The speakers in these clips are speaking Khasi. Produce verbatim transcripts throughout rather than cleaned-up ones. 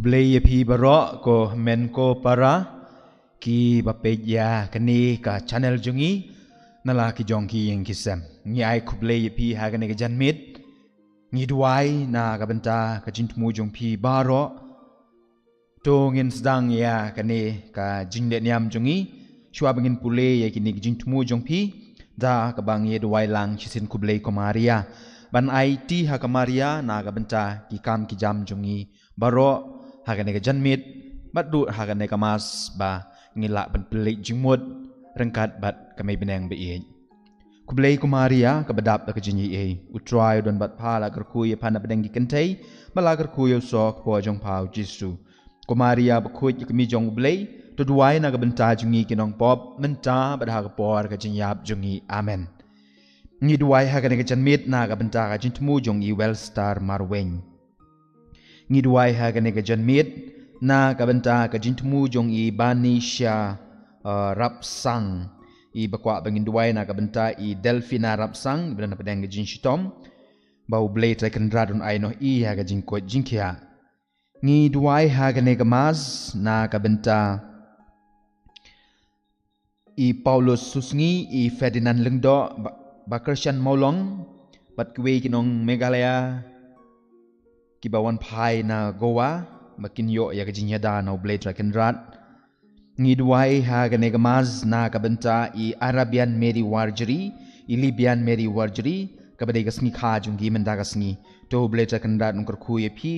Khublei ïa phi baroh ko hynmen ko para kiba peit ïa kane ka channel jong ngi na la ki jong ki ïing ki sem. Ngi ai khublei ïa phi ha kane ka janmiet. Ngi duwai na ka bynta ka jingthmu jong phi baroh. To ngin sdang ïa kane ka jingleh niam jong ngi shuwa ba ngin pule ïa kine ki jingthmu jong phi. Da kaba ngi duwai lang shisien, khublei ko Maria ban aiti ha ka Maria na ka bynta ki kam ki jam jong ngi baroh ha kane ka janmiet bad ruh ha kane ka Mass ba ngin lah ban pynleit jingmut ryngkat bad ka Mei bneng ba ïeit. Khublei ko Maria kaba dap da ka jingïeit, U Trai u don bad pha. La kyrkhu ïa pha na pdeng ki kynthei bad la kyrkhu ïa u soh ka kpoh jong pha U Jisu. Ko Maria bakhuid, ïa ka kmie jong U Blei, to duwai na ka bynta jong ngi ki nongpop mynta bad ha ka por ka jingïap jong ngi. Amen. Ngi duwai ha kane ka janmiet na ka bynta ka jingthmu jong i Welstar Marwein. Ngi duwai ha kane ka janmiet na ka bynta ka jingthmu jong i Banisha uh, Rapsang. Iba kwah ba ngin duwai na ka bynta i Delfina Rapsang iba don na pdeng ka jingshitom, ba U Blei Trai Kynrad un ai noh ïa ka jingkoit jingkhiah. Ngi duwai ha kane ka Mass na ka bynta i Paulus Susngi, i Ferdinand Lyngdoh, ba, ba Christian Mawlong bad kiwei ki nong Meghalaya kiba wan phai na Goa ba kin ïoh ïa ka jingïada na U Blei Trai Kynrad. Ngi duwai ha kane ka Mass na ka bynta i Arabian Mary Warjri, i Libyan Mary Warjri, kaba dei ka sngi kha jong ki mynta ka sngi. To U Blei Trai Kynrad un kyrkhu ïa phi,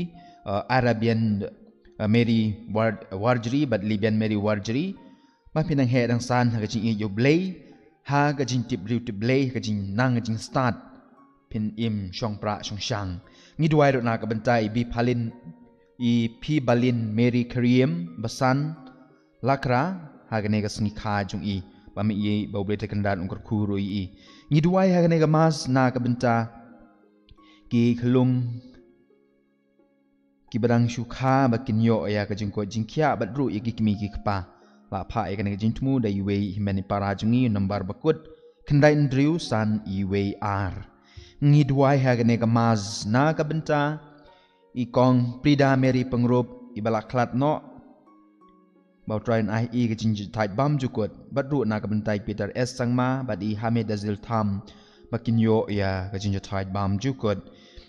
uh, Arabian uh, Mary War, Warjri bad Libyan Mary Warjri, ba phin nang heh nang san ha ka jingïeit ïa U Blei, ha ka jingtip briew tip Blei, ha ka jingnang ka jingstad, phin im shong prah shong shang. Ngi duwai ruh na ka bynta i Biphalin, i Phibalin Mary Kyriem Basan Lakra, ha kane ka sngi kha jong i, ba mih ïa i ba U Blei Trai Kynrad un kyrkhu ruh ïa i. Ngi duwai ha kane ka Mass na ka bynta ki khyllung kiba dang shu kha ba kin ïoh ïa ka jingkoit jingkhiah bad ruh ïa ki kmie ki kpa. La phah ïa kane ka jingthmu da iwei i hynmen i para jong ngi, u nombar ba kut khyndai hynriew san iwei ar. Ngi duwai ha kane ka Mass na ka bynta i Kong Prida Mary Pyngrope iba la khlad noh, ba U Trai un ai ïa i ka jingjahthait bymjukut, bad ruh na ka bynta i Peter S Sangma bad i Hamid Azil Tham ba kin ïoh ïa ka jingjahthait bymjukut.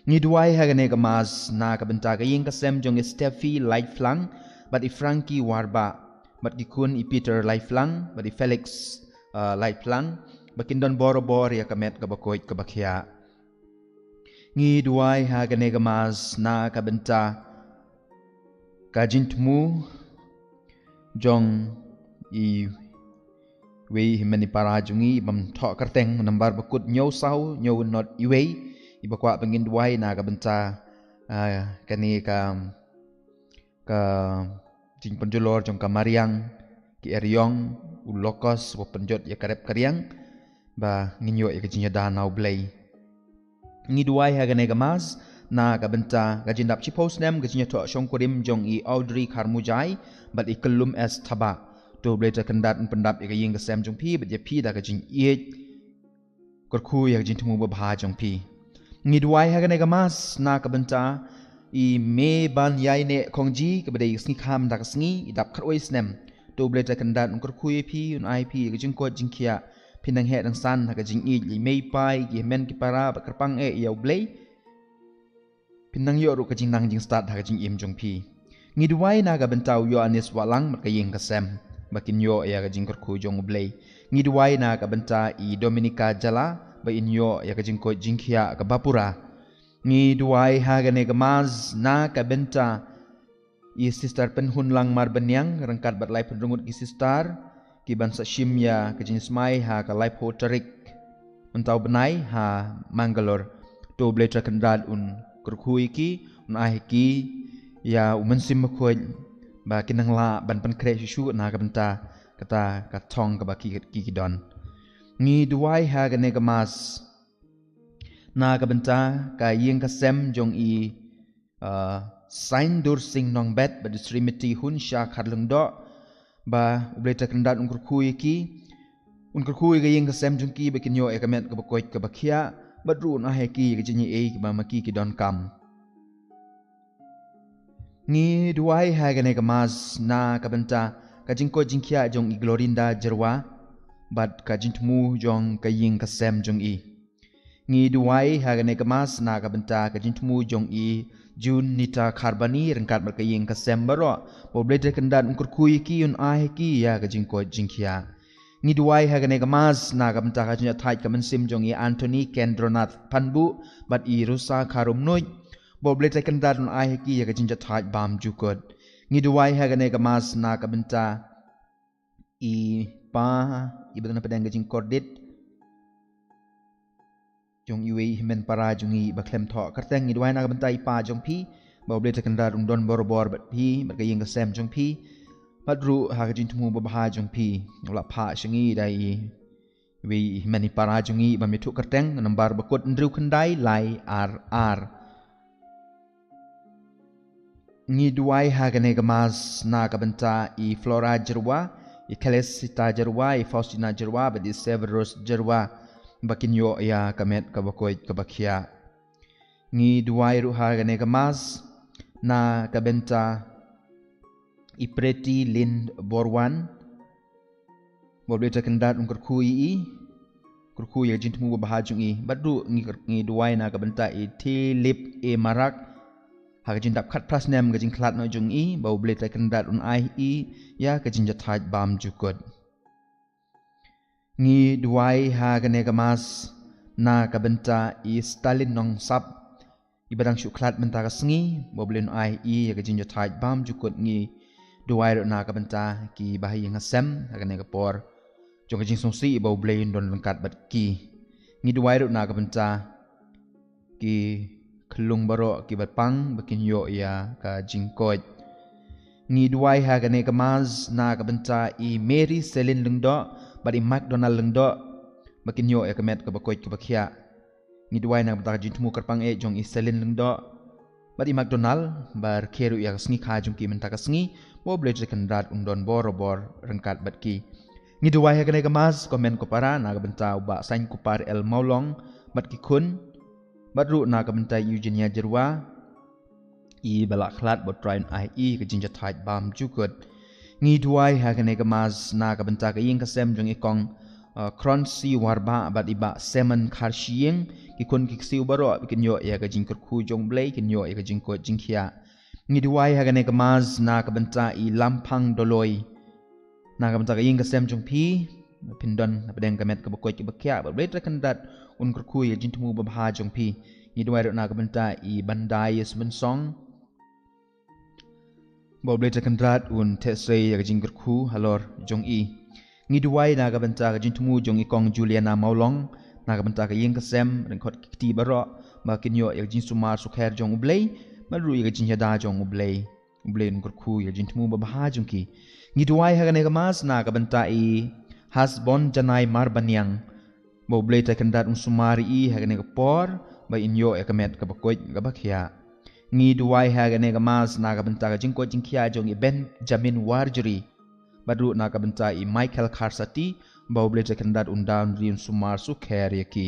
Ngi duwai ha kane ka Mass na ka bynta ka ïing ka sem jong i Steffi Laitphlang bad i Frankie Warbah bad ki khun i Peter Laitphlang bad i Felix uh, Laitphlang, ba kin don borabor ïa ka met kaba koit kaba khiah. Ngi duwai ha kane ka Mass na ka bynta ka jingthmu jong iwei i hynmen i para jong ngi, i bym thoh kyrteng, nombar ba kut hynñiew saw hynñiew not iwei, iba kwah ba ngin duwai na ka bynta uh, kane ka ka jingpynjulor jong ka mariang, ki eriong, u locust, ba pynjot ïa ka rep ka riang, ba ngin ïoh ïa ka jingïada na U Blei. Ngi duwai ha kane ka Mass na ka bynta ka jingdap shiphew snem ka jingïathoh shongkurim jong i Audrey Kharmujai bad i Kyllum S Thabah. To U Blei Trai Kynrad un pyndap ïa ka ïing ka sem jong phi bad ïa phi da ka jingïeit, kyrkhu ïa ka jingthmu babha jong phi. Ngi duwai ha kane ka Mass na ka bynta i Meibanïaineh Khongji, kaba dei ka sngi kha mynta ka sngi, i dap khatwei snem. To U Blei Trai Kynrad un kyrkhu ïa phi, un ai phi ïa ka jingkoit jingkhiah, phin nang heh nang san ha ka jingïeit ïa i mei i pa, ki hynmen ki para, bad kyrpang eh ïa U Blei. Phin nang ïoh ruh ka jingnang jingstad ha ka jingim jong phi. Ngi duwai na ka bynta u Ïoannis Wahlang bad ka ïing ka sem, ba kin ïoh ïa ka jingkyrkhu jong U Blei. Ngi duwai na ka bynta i Dominica Jala, ba in ïoh ïa ka jingkoit jingkhiah kaba pura. Ngi duwai ha kane ka Mass na ka bynta i Sister Pynhunlang Marbaniang ryngkat bad laiphew hynriew ngut ki sister, ki ban sa shim ïa ka jingsmai ha ka laiphew tarik mynta u bnai ha Mangalore. To U Blei Trai Kynrad un kyrkhu ïa ki, un ai ïa ki ïa u Mynsiem Bakhuid, ba kin nang lah ban pynkhreh shuh shuh na ka bynta kata ka thong kaba ki, ki, ki don. Ngi duwai ha kane ka Mass na ka bynta ka ïing ka sem jong i uh, Sain Dur Sing Nongbet bad i Srimati Hunsha Kharlyngdoh, ba U Blei Trai Kynrad un kyrkhu ïa ki, un kyrkhu ïa ka ïing ka sem jong ki, ba kin ïoh ïa ka met kaba koit kaba khiah, bad ruh un ai ïa ki ïa ka jingïaei kaba ma ki ki donkam. Ngi duwai ha kane ka Mass na ka bynta ka jingkoit jingkhiah jong i Glorinda Jyrwa bad ka jingthmu jong ka ïing ka sem jong i. Ngi duwai ha kane ka Mass na ka bynta ka jingthmu jong i June Nita Kharbani ryngkat bad ka ïing ka sem baroh, ba U Blei Trai Kynrad un kyrkhu ïa ki, un ai ha ki ïa ka jingkoit jingkhiah. Ngi duwai ha kane ka Mass na ka bynta ka jingjahthait ka mynsiem jong i Anthony Kendronath Phanbuh bad i Rosa Kharumnuid, ba U Blei Trai Kynrad un ai ha ki ïa ka jingjahthait bymjukut. Ngi duwai ha kane ka Mass na ka bynta i pa, i ba don hapdeng ka jingkordit jong iwei i hynmen para jong ngi ba khlem thoh kyrteng. Ngi duwai na ka bynta i pa jong phi, ba U Blei Trai Kynrad un don barabor bad phi bad ka ïing ka sem jong phi, bad ruh ha ka jingthmu babha jong phi, u la phah sha ngi da i iwei i hynmen i para jong ngi ba ym ïathuh kyrteng, nambar bakut hynriew khyndai lai ar ar. Ngi duwai ha kane ka Mass na ka bynta i Flora Jyrwa, i Khelesita Jyrwa, i Faustina Jyrwa bad i Severus Jyrwa, ba kin ïoh ïa ka met kaba koit kaba khiah. Ngi duwai ruh ha kane ka Mass na ka bynta i Preti Lind Borwan, ba U Blei Trai Kynrad un kyrkhu ïa i, kyrkhu ïa ka jingthmu babha jong i. Bad ruh ngi, ngi duwai na ka bynta i Thilip A Marak, ha ka jingdap khatphra snem ka jingkhlad noh jong i, ba U Blei Trai Kynrad un ai ha i ïa ka jingjahthait bymjukut. Ngi duwai ha kane ka Mass na ka bynta i Stalin Nongsap, i ba dang shu khlad mynta ka sngi, ba U Blei un ai ha i ïa ka jingjahthait bymjukut. Ngi duwai ruh na ka bynta ki bahaïing hasem ha kane ka por jong ka jingsngewsih, ba U Blei un don ryngkat bad ki. Ngi duwai ruh na ka bynta ki khyllung baroh ki ba pang ba kin ïoh ïa ka jingkoit. Ngi duwai ha kane ka Mass na ka bynta i Mary Celine Lyngdoh bad i McDonald Lyngdoh, ba kin ïoh ïa ka met kaba koit kaba khiah. Ngi duwai na ka bynta ka jingthmu kyrpang eh jong i Celine Lyngdoh bad i McDonald, ba rkhie ruh ïa ka sngi kha jong ki mynta ka sngi, ba U Blei Trai Kynrad un don barabor ryngkat bad ki. Ngi duwai ha kane ka Mass ko hynmen ko para na ka bynta u Bah Saiñ Kupar L Mawlong bad ki khun, bad ruh na ka bynta i Eugenia Jyrwa, i ba la khlad, ba U Trai un ai ha i ka jingjahthait bymjukut. Ngi duwai ha kane ka Mass na ka bynta ka ïing ka sem jong i Kong, uh, Kronsi Warbah bad i Bah Semen Kharshiing, ki khun ki ksiew baroh ba kin ïoh ïa ka jingkyrkhu jong U Blei, kin ïoh ïa ka jingkoit jingkhiah. Ngi duwai ha kane ka Mass na ka bynta i Lamphang Doloi, na ka bynta ka ïing ka sem jong phi, phin don hapdeng ka met kaba koit kaba khiah, ba U Blei Trai Kynrad un kyrkhu ïa ka jingthmu babha jong phi. Ngi duwai ruh na ka bynta i Bandai Ïasmynsong, ba U Blei Trai Kynrad un theh sei ïa ka jingkyrkhu halor jong i. Ngi duwai na ka bynta ka jingthmu jong i Kong Juliana Mawlong, na ka bynta ka ïing ka sem, ryngkat ki kti baroh, ba kin ïoh ïa ka jingsumar sukher jong U Blei, bad ruh ïa ka jingïada jong U Blei. U Blei un kyrkhu ïa ka jingthmu babha jong ki. Ngi duwai ha kane ka Mass na ka bynta i Hasbon Janai Marbaniang, ba U Blei Trai Kynrad un sumar ïa i ha kane ka por, ba in ïoh ïa ka met kaba koit kaba khiah. Ngi duwai ha kane ka Mass na ka bynta ka jingkoit jingkhiah jong i Benjamin Warjri, bad ruh na ka bynta i Michael Kharsati, ba U Blei Trai Kynrad un da un ri un sumar sukher ïa ki.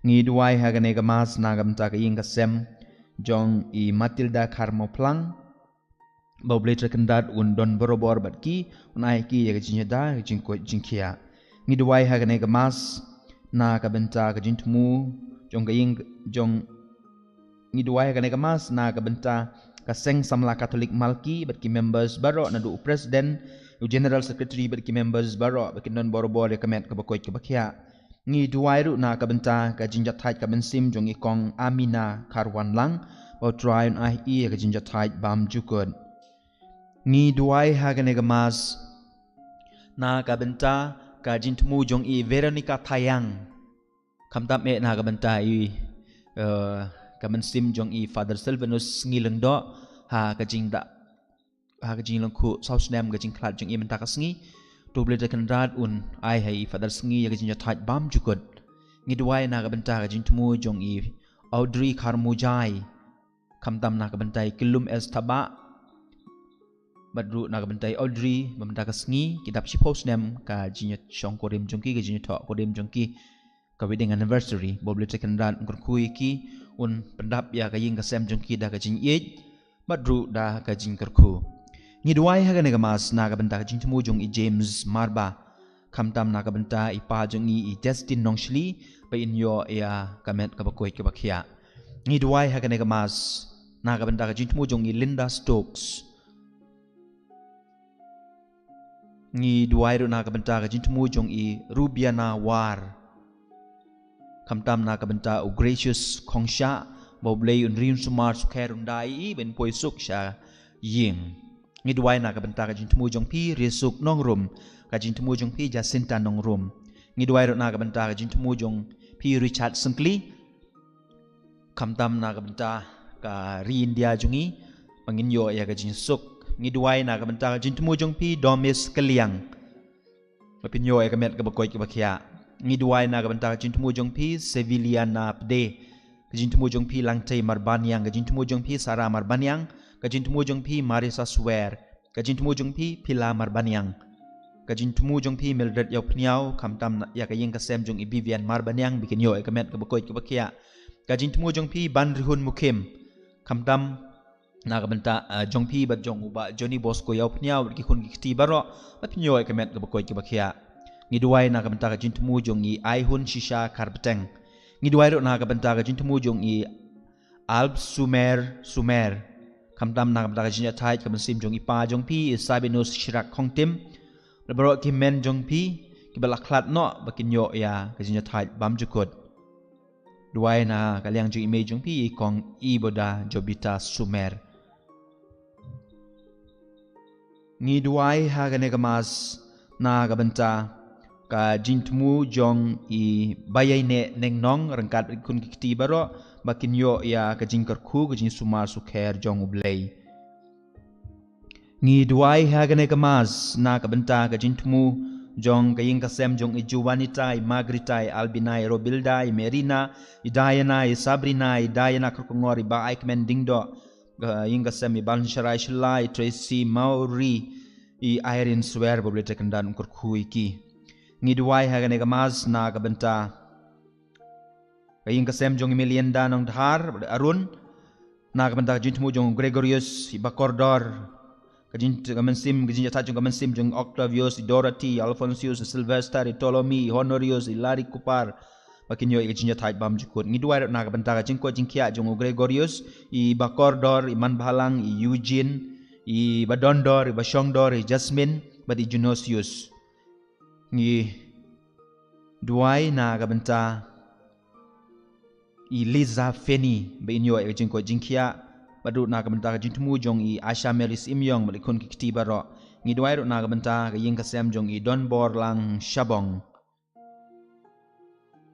Ngi duwai ha kane ka Mass na ka bynta ka ïing ka sem jong i Matilda Kharmawphlang, ba U Blei Trai Kynrad un don barabor bad ki, un ai ha ki ïa ka jingïada, ïa ka jingkoit jingkhiah. Ngi duwai ha kane ka Mass na ka bynta ka jingthmu jong ka ïing jong, ngi duwai ha kane ka Mass na ka bynta ka Seng Samla Katholik Malki bad ki members baroh, naduh u president, u general secretary bad ki members baroh, ba kin don barabor ïa ka met kaba koit kaba khiah. Ngi duwai ruh na ka bynta ka jingjahthait ka mynsiem jong i Kong Amina Kharwanlang, ba U Trai un ai ha i ïa ka jingjahthait bymjukut. Ngi duwai ha kane ka Mass na ka bynta ka jingthmu jong i Veronica Thayang, khamtam eh na ka bynta i, eh, ka mynsiem jong i Father Sylvanus Sngi Lyngdoh, ha ka jingda, ha ka jinglyngkhuh saw snem ka jingkhlad jong i mynta ka sngi. To U Blei Trai Kynrad un ai ha i Father Sngi ïa ka jingjahthait bymjukut. Ngi duwai na ka bynta ka jingthmu jong i Audrey Kharmujai, khamtam na ka bynta i Kyllum S Thabah, bad ruh na ka bynta i Audrey, ba mynta ka sngi ki dap shiphew snem ka jingïashong kurim jong ki, ka jingïathoh kurim jong ki, ka wedding anniversary. Ba U Blei Trai Kynrad un kyrkhu ïa ki, un pyndap ïa ka ïing ka sem jong ki da ka jingïeit, bad ruh da ka jingkyrkhu. Ngi duwai ha kane ka Mass na ka bynta ka jingthmu jong i James Marba, khamtam na ka bynta i pa jong i, i Justin Nongshli, ba in ïoh ïa ka met kaba koit kaba khiah. Ngi duwai ha kane ka Mass na ka bynta ka jingthmu jong i Linda Stokes. Ngi duwai ruh na ka bynta ka jingthmu jong i Rubiana War, khamtam na ka bynta u Gracious Khongsha, ba U Blei un ri un sumar sukher un da ïa i ban poi suk sha ïing. Ngi duwai na ka bynta ka jingthmu jong phi Riesuk Nongrum, ka jingthmu jong phi Jacinta Nongrum. Ngi duwai ruh na ka bynta ka jingthmu jong phi Richard Syngkli, khamtam na ka bynta ka ri India jong ngi, ba ngin ïoh ïa ka jingsuk. Ngi duwai na ka bynta ka jingthmu jong phi Domis Kylliang, ba phin ïoh ïa ka met kaba koit kaba khiah. Ngi duwai na ka bynta ka jingthmu jong phi Seviliana Pde, ka jingthmu jong phi Langtei Marbaniang, ka jingthmu jong phi Sara Marbaniang, ka jingthmu jong phi Marisa Swer, ka jingthmu jong phi Pila Marbaniang, ka jingthmu jong phi Mildred Ïawphniaw, khamtam na, ïa ka ïing ka sem jong i Vivian Marbaniang, ba kin ïoh ïa ka met kaba koit kaba khiah. Ka jingthmu jong phi Banrihun Mukhim, khamtam na ka bynta, ah, jong phi bad jong u Bah Johnny Bosco Ïawphniaw bad ki khun ki kti baroh, ba phin ïoh ïa ka met kaba koit kaba khiah. Ngi duwai na ka bynta ka jingthmu jong i Aihun Shisha Kharpeteng. Ngi duwai ruh na ka bynta ka jingthmu jong i Alb Sumer Sumer, khamtam na ka bynta ka jingïathait ka mynsiem jong i pa jong phi i Sabinus Shirak Khongtim, bad baroh ki hynmen jong phi kiba la khlad noh, ba kin ïoh ïa ka jingïathait bymjukut. Duwai na ka liang jong i mei jong phi i Kong Iboda Jobita Sumer. Ngi duwai ha kane ka Mass na ka bynta ka jingthmu jong i Baïaineh Nengnong ryngkat ki khun ki kti baroh, ba kin ïoh ïa ka jingkyrkhu, ka jingsumar sukher jong U Blei. Ngi duwai ha kane ka Mass na ka bynta ka jingthmu jong ka ïing ka sem jong i Juanita, i Margarita, i Albina, i Robilda, i Merina, i Diana, i Sabrina, i Diana Kharkongor, i Bah Aikmen Diengdoh, ka ïing ka sem i Bansharai Shylla, i Tracy Mawrie, i Irene Swer, ba U Blei Trai Kynrad un kyrkhu ïa ki. Ngi duwai ha kane ka Mass na ka bynta ka ïing ka sem jong i Melienda Nongdhar, Arun, na ka bynta ka jingthmu jong Gregorius, i Bakordor, ka jing, ka mynsiem, ka jingïathait jong ka mynsiem jong Octavius, i Dorothy, i Alphonsius, i Sylvester, i Ptolemy, i Honorius, i Larry Kupar, ba kin ïoh ïa ka jingïathait bymjukut. Ngi duwai ruh na ka bynta ka jingkoit jingkhiah jong u Gregorius, i Bakordor, i Manbhalang, i Eugene, i Badondor, i Bashongdor, i Jasmine, bad i Junosius. Ngi duwai na ka bynta i Liza Feni, ba in ïoh ïa ka jingkoit jingkhiah, bad ruh na ka bynta ka jingthmu jong i Asha Mary Syiemiong bad ki khun ki kti baroh. Ngi duwai ruh na ka bynta ka ïing ka sem jong i Donborlang Shabong.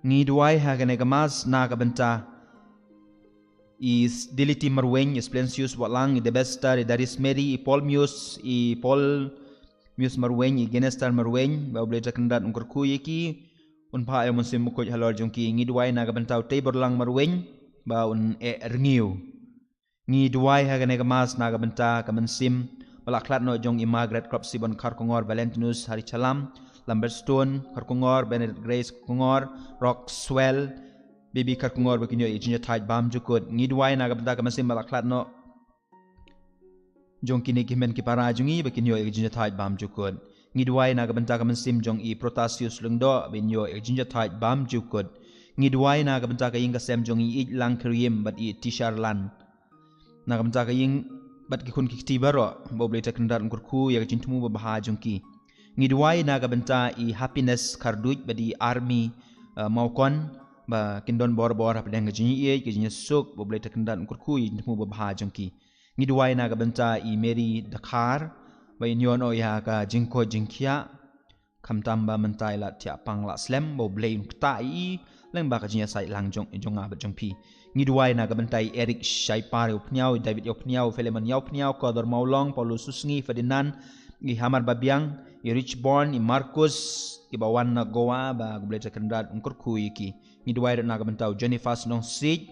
Ngi duwai ha kane ka Mass na ka bynta i Diliti Marwein, i Splensius Watlang, i Debester, i Daris Mary, i Paul Muse, i Paul Muse Marwein, i Genester Marwein, ba U Blei Trai Kynrad un kyrkhu ïa ki, un phah ïa u Mynsiem Bakhuid halor jong ki. Ngi duwai na ka bynta u Teiborlang Marwein, ba un eh rngiew. Ngi duwai ha kane ka Mass na ka bynta ka mynsiem ba la khlad noh jong i Margaret Kropsibon Kharkongor, Valentinus Harichalam, Lambert Stone Kharkongor, Benedict Grace Kharkongor, Roxwell, Baby Kharkongor, ba kin ïoh ïa ka jingïathait bymjukut. Ngi duwai na ka bynta ka mynsiem ba la khlad noh jong kine ki hynmen ki para jong ngi, ba kin ïoh ïa ka jingïathait bymjukut. Ngi duwai na ka bynta ka mynsiem jong i Protasius Lyngdoh, ba in ïoh ïa ka jingïathait bymjukut. Ngi duwai na ka bynta ka ïing ka sem jong i Ïeidlang Kyriem bad i Tisharlan. Na ka bynta ka ïing bad ki khun ki kti baroh, ba U Blei Trai Kynrad un kyrkhu ïa ka jingthmu babha jong ki. Ngi duwai na ka bynta i Happiness Kharduid bad i Army, eh, Mawkon, ba kin don bor bor hapdeng ka jingïeit, ka jingïasuk, ba U Blei Trai Kynrad un kyrkhu ïa ka jingthmu babha jong ki. Ngi duwai na ka bynta i Mary Dkhar, ba in ïoh noh ïa ka jingkoit jingkhiah, khamtam ba mynta i la thiah pang la slem, ba U Blei un ktah ïa i lyngba ka jingïasaid lang jong, jong nga bad jong phi. Ngi duwai na ka bynta i Eric Shaipar Ïawphniaw, i David Ïawphniaw, Philemon Ïawphniaw, Kodor Mawlong, Paulus Susngi, Ferdinand, i Hamar Babiang, i Richborn, i Marcus, kiba wan na Goa, ba U Blei Trai Kynrad un kyrkhu ïa ki. Ngi duwai ruh na ka bynta u Jonifas Nongsiej,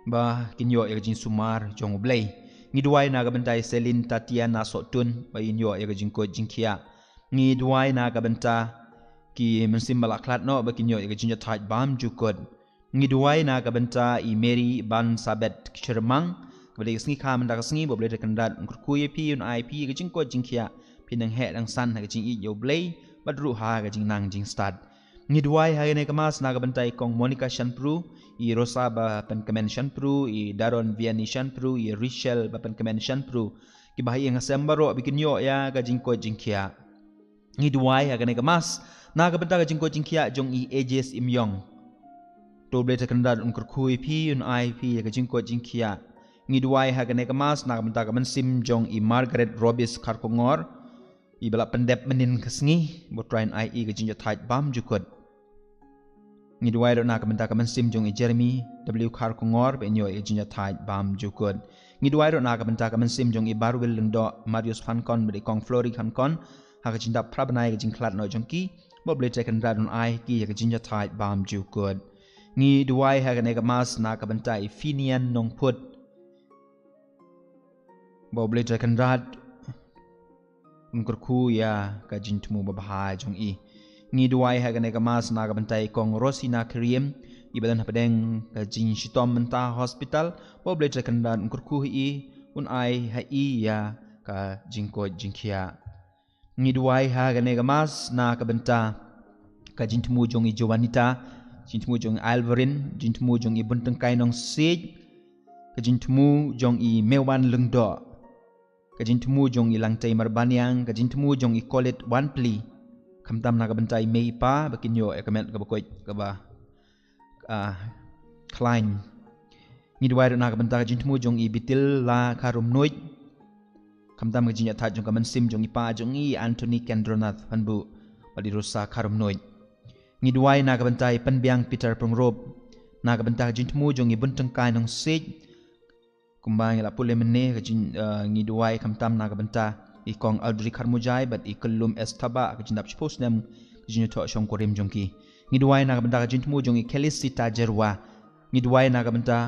ba kin ïoh ïa ka jingsumar jong U Blei. Ngi duwai na ka bynta i Celine Tatiana Sohtun, ba in ïoh ïa ka jingkoit jingkhiah. Ngi duwai na ka bynta ki mynsiem ba la khlad noh, ba kin ïoh ïa ka jingïathait bymjukut. Ngi duwai na ka bynta i Mary Bansabet Kyrmang, Kaba dei ka sngi kha mynta ka sngi, ba U Blei Trai Kynrad un kyrkhu ïa phi, un ai phi ka jingkoit jingkhiah, phin nang heh nang san ha ka jingïeit ïa U Blei bad ruh ha ka jingnang jingstad. Ngi duwai ha kane ka mass na ka bynta i Kong Monica Shanpru, i Rosa ba pynkmen Shanpru, i Daron Vianney Shanpru, i Rachel ba pynkmen Shanpru, kiba ha ïing ha sem baroh ba kin ïoh ïa ka jingkoit jingkhiah. Ngi duwai ha kane ka mass na ka bynta ka jingkoit jingkhiah jong i Ages Imyong. To U Blei Trai Kynrad un kyrkhu ïa phi, un ai phi ïa ka jingkoit jingkhiah. Ngi duwai ha kane ka mass na ka bynta ka mynsiem jong i Margaret Robis Kharkongor, iba la pyndep mynnin ka sngi, ba U Trai un ai i ka jingjahthait bymjukut. Ngi duwai ruh na ka bynta ka mynsiem jong i Jeremy W Kharkongor, ba in ïoh ïa ka jingjahthait bymjukut. Ngi duwai ruh na ka bynta ka mynsiem jong i Barwil Lyngdoh, Marius Phankon bad i Kong Flory Phankon ha ka jingdap phra bnai ka jingkhlad noh jong ki, ba U Blei Trai Kynrad un ai ki ïa ka jingjahthait bymjukut. Ngi duwai ha kane ka mass na ka bynta i Finian Nongphut, ba U Blei Trai Kynrad un kyrkhu ïa ka jingthmu babha jong i. Ngi duwai ha kane ka mass na ka bynta i Kong Rosina Kyriem, iba don hapdeng ka jingshitom mynta ha hospital, ba U Blei Trai Kynrad un kyrkhu ha i, un ai ha i ïa ka jingkoit jingkhiah. Ngi duwai ha kane ka mass na ka bynta ka jingthmu jong i Joanita, jingthmu jong i Alvarin, jingthmu jong i Buntyngkai Nongsiej, ka jingthmu jong i Mewan Lyngdoh, ka jingthmu jong i Langtei Marbaniang, ka jingthmu jong i Kolit Wanpli, khamtam na ka bynta i mei i pa, ba kin ïoh ïa ka met kaba koit kaba, ah, khlaiñ. Ngi duwai ruh na ka bynta ka jingthmu jong i Bitil La Kharumnuid, khamtam ka jingïathaid jong ka mynsiem jong i pa jong i Anthony Kendronath Phanbuh bad i Rosa Kharumnuid. Ngi duwai na ka bynta i Pynbiang Peter Pyngrope, na ka bynta ka jingthmu jong i Buntyngkai Nongsiej, kumba ngi la pule mynne ka jing, eh, ngi duwai khamtam na ka bynta i Kong Audrey Kharmujai bad i Kyllum Estaba, ka jingdap shiphew snem ka jingïathoh shongkurim jong ki. Ngi duwai na ka bynta ka jingthmu jong i Kelisita Jerwa. Ngi duwai na ka bynta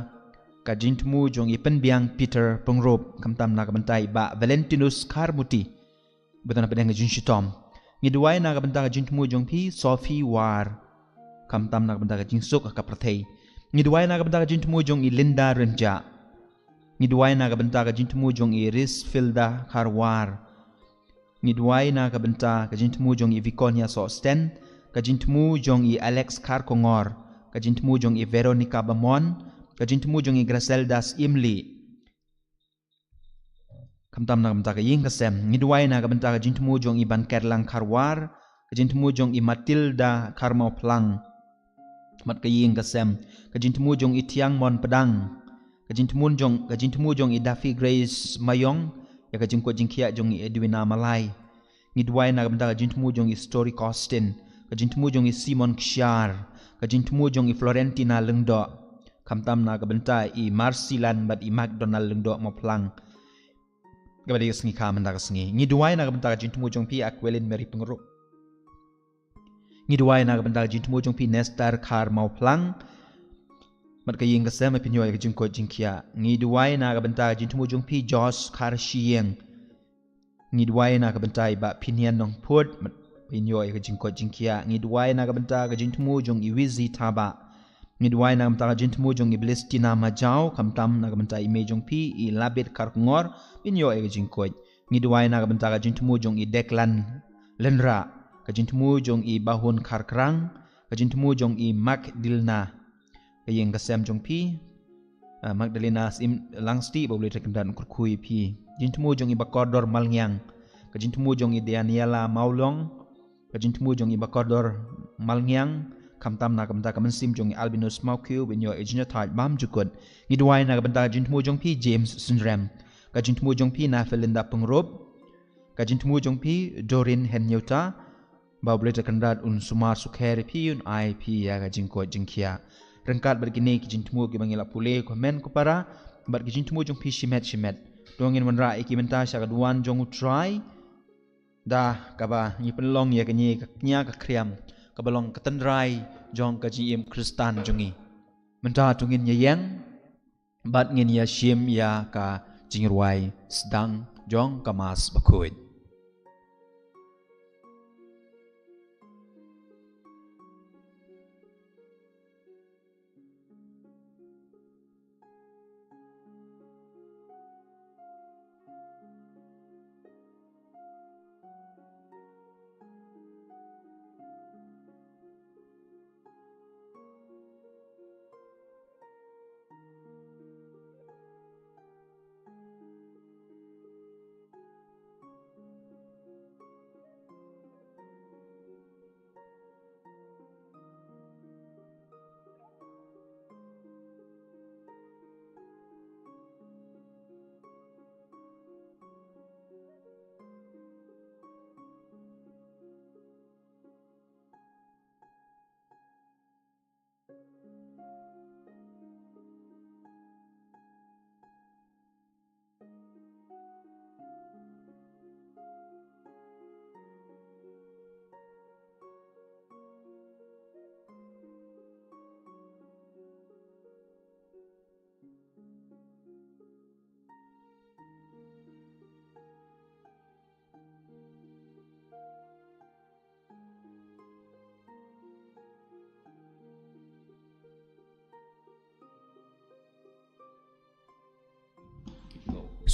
ka jingthmu jong i Pynbiang Peter Pyngrope, khamtam na ka bynta i Bah Valentinus Kharmuti, ba don hapdeng ka jingshitom. Ngi duwai na ka bynta ka jingthmu jong phi Sophie War, khamtam na ka bynta ka jingsuk ha ka pyrthei. Ngi duwai na ka bynta ka jingthmu jong i Linda Rynjah. Ngi duwai na ka bynta ka jingthmu jong i Risfilda Kharwar. Ngi duwai na ka bynta ka jingthmu jong i Viconia Sohsten, ka jingthmu jong i Alex Kharkongor, ka jingthmu jong i Veronica Bamon, ka jingthmu jong i Gracelda Syiemlieh. Khamtam na ka bynta ka ïing ka sem, ngi duwai na ka bynta ka jingthmu jong i Bankerlang Kharwar, ka jingthmu jong i Matilda Kharmawphlang bad ka ïing ka sem, ka jingthmu jong i Thiangmon Pdang, ka jingthmu jong, ka jingthmu jong i Daffy Grace Mayong, ïa ka jingkoit jingkhiah jong i Edwina Malai. Ngi duwai na ka bynta ka jingthmu jong i Story Costin, ka jingthmu jong i Simon Kshiar, ka jingthmu jong i Florentina Lyngdoh, khamtam na ka bynta i Marsilan bad i McDonald Lyngdoh Mawphlang, kaba dei ka sngi kha mynta ka sngi. Ngi duwai na ka bynta ka jingthmu jong phi Aquilin Mary Pyngrope. Ngi duwai na ka bynta ka jingthmu jong phi Nestar Kharmawphlang bad ka ïing ka sem, ba phin ïoh ïa ka jingkoit jingkhiah. Ngi duwai na ka bynta ka jingthmu jong phi Josh Kharshiing. Ngi duwai na ka bynta i Bah Pinian Nongphut, ba phin ïoh ïa ka jingkoit jingkhiah. Ngi duwai na ka bynta ka jingthmu jong i Wizi Thabah. Ngi duwai na ka bynta ka jingthmu jong i Blestina Majaw, khamtam na ka bynta i mei jong phi i Labit Kharkongor, ba phin ïoh ïa ka jingkoit. Ngi duwai na ka bynta ka jingthmu jong i Deklan Lynrah, ka jingthmu jong i Bahun Kharkrang, ka jingthmu jong i Mak Dilna, ka ïing ka sem jong phi, ah, Magdalena Sim Langsti, ba U Blei Trai Kynrad un kyrkhu ïa phi. Jingthmu jong i Bakordor Malngiang, ka jingthmu jong i Daniela Mawlong, ka jingthmu jong i Bakordor Malngiang, khamtam na ka bynta ka mynsiem jong i Albinus Mawkhiew, ba phin ïoh ïa ka jingïathaid bymjukut. Ngi duwai na ka bynta ka jingthmu jong phi James Synrem, ka jingthmu jong phi Nafelinda Pyngrope, ka jingthmu jong phi Doreen Hennieuta, ba U Blei Trai Kynrad un sumar sukher ïa phi, un ai phi ïa ka jingkoit jingkhiah. Ryngkat bad kine ki jingthmu kiba ngi la pule, ko hynmen ko para, bad ki jingthmu jong phi shimet shimet, to ngin wanrah ïa ki mynta sha ka duwan jong U Trai, da kaba ngi pynlong ïa kane ka kñia ka khriam kaba long ka tynrai jong ka jingim Khristan jong ngi. Mynta to ngin ïeng bad ngin ïa shim ïa ka jingrwai sdang jong ka Mass bakhuid.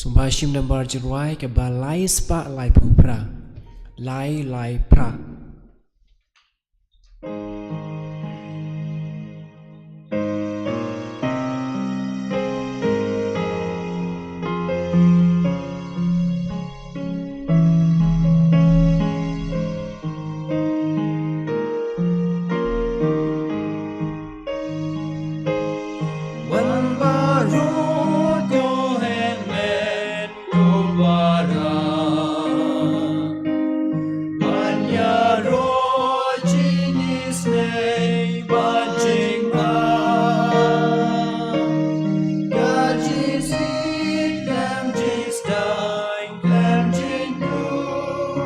Sngewbha shim nambar jingrwai kaba lai spah laiphew phra. Lai lai phra. Wan baroh ïoh hynmen ko para, ban ïaroh jingïaseng bad jingma, ka jingïeit khlem jingstad khlem jingkhuid.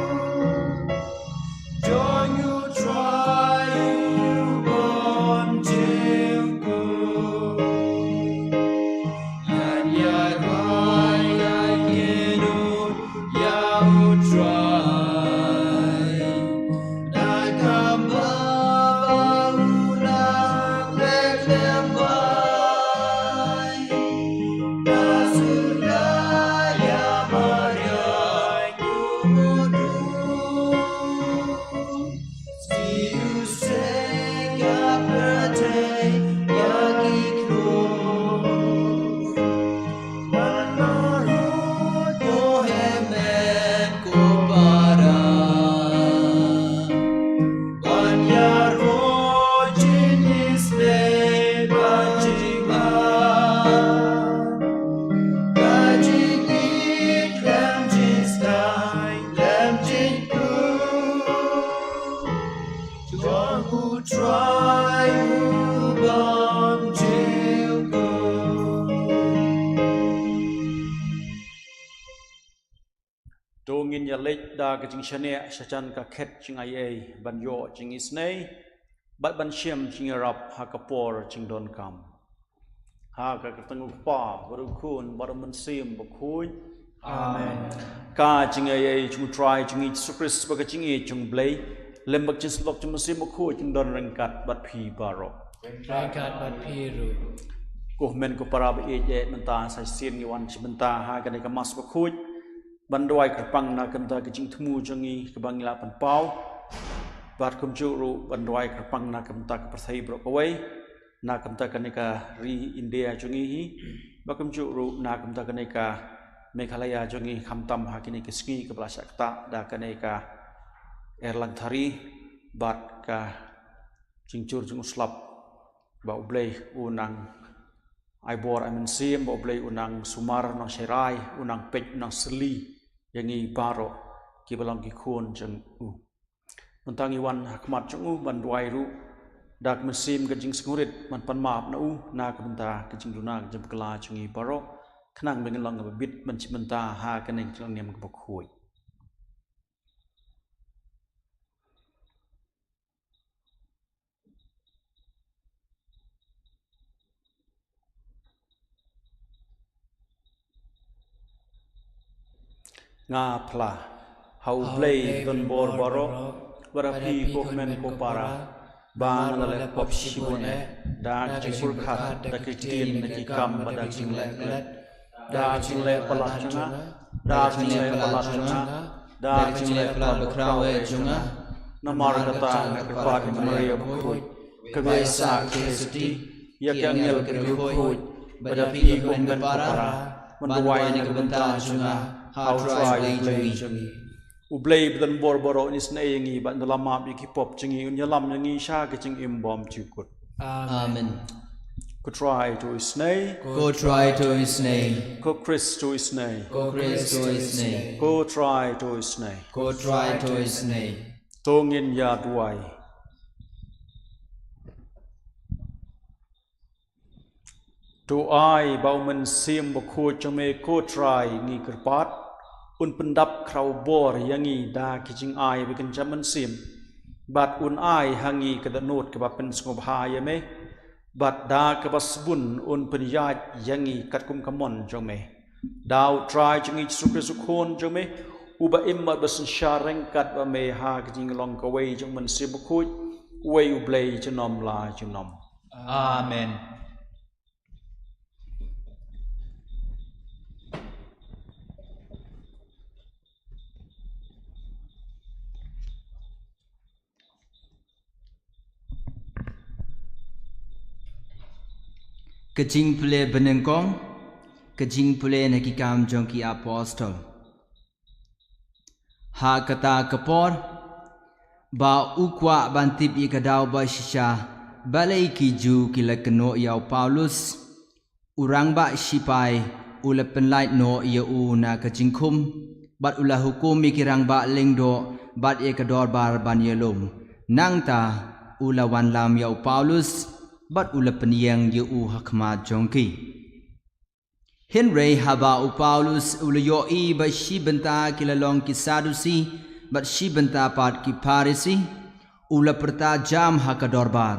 Jong U Trai u bym jukut. Ngan ïaroh ïa kino ïa U Trai. Da kaba u nang leh lem bai. Da shu la ïa mariang u mudui. Ka jingïeit khlem jingstad khlem jingkhuid jong U Trai u bym jukut. To ngin ïa leit da ka jingshaniah shajan ka khet jingaiei ban ïoh jingisynei bad ban shem jingïarap ha ka por jingdonkam. Ha ka kyrteng U Kpa bad U Khun bad U Mynsiem Bakhuid. Amen. Ka jingaiei jong U Trai jong ngi Jisu Khrist bad ka jingïeit jong U Blei lem bad ka jingsylloh jong U Mynsiem Bakhuid jong don ryngkat bad phi baroh. Ryngkat bad phi ruh. Ko hynmen ko para ba ïeit, mynta sa shisien ngi wan sha bynta ha kane ka Mass Bakhuid ban duwai kyrpang na ka bynta ka jingthmu jong ngi kaba ngi la pynpaw. Bad kumjuh ruh ban duwai kyrpang na ka bynta ka pyrthei baroh kawei, na ka bynta kane ka ri India jong ngi hi. Bad kumjuh ruh na ka bynta kane ka Meghalaya jong ngi, khamtam ha kine ki sngi kaba la shah ktah da kane ka erlang thari bad ka jingjur jong u slap. Ba U Blei u nang ai bor ai mynsiem, ba U Blei u nang sumar, u nang shairai, u nang peit, u nang sylli ïa ngi baroh kiba long ki khun jong u. Mynta ngi wan ha khmat jong u ban duwai ruh da ka mynsiem ka jingsngewrit ban pan map na u na ka bynta ka jingduna ka jingbakla jong ngi baroh, khnang ba ngin long kaba bit ban shim bynta ha kane ka jingniam kaba khuid. Nga phla ha U Blei ba donbor baroh, bad ha phi ko hynmen ko para, ba nga la leh pop shibun eh da ka jingpyrkhat, da ka ktien, da ki kam bad da ka jingleh klet, da ka jingleh palat jong nga, da ka jingleh palat jong nga, da ka jingleh palat bakhraw eh jong nga. Namar kata nga kyrpad ïa ka Maria bakhuid, kaba ïaisah ka Khristan, ïa ki angel, ki riewkhuid, bad ïa phi ko hynmen ko para, ban duwai na ka bynta jong nga ha U Trai U Blei jong ngi. U Blei ba donbor baroh un isynei ïa ngi bad un ïalam map ïa ki pop jong ngi, un ïalam ïa ngi sha ka jingim bymjukut. Amen. Ko Trai to isynei. Ko Trai to isynei. Ko Khrist to isynei. Ko Khrist to isynei. Ko Trai to isynei. Ko Trai to isynei. To ngin ïa duwai. To ai ba U Mynsiem Bakhuid jong me ko Trai, ngi kyrpad, un pyndap khraw bor ïa ngi da ki jingai ba kynja mynsiem, bad un ai ha ngi ka dohnud kaba pynsngewbha ïa me, bad da kaba sbun un pynïaid ïa ngi katkum ka mon jong me. Da U Trai jong ngi Jisu Khrist U Khun jong me, uba im bad ba synshar ryngkat bad me ha ka jinglong kawei jong U Mynsiem Bakhuid, uwei U Blei junom la junom. Amen. Ka jingpule banyngkong, ka jingpule na ki kam jong ki apostol. Ha kata ka por, ba u kwah ban tip ïa ka daw ba shisha, balei ki Jiw ki la kynnoh ïa u Paulus, u rangbah shipai, u la pynlait noh ïa u na ka jingkhum, bad u la hukum ïa ki rangbah lyngdoh, bad ïa ka dorbar ban ïalum. Nangta, u la wanlam ïa u Paulus, bad u la pynïeng ïa u ha khmat jong ki. Hynrei haba u Paulus u la ïohi ba shi bynta ki la long ki Sadusi, bad shi bynta pat ki Pharisi, u la pyrta jam ha ka dorbar.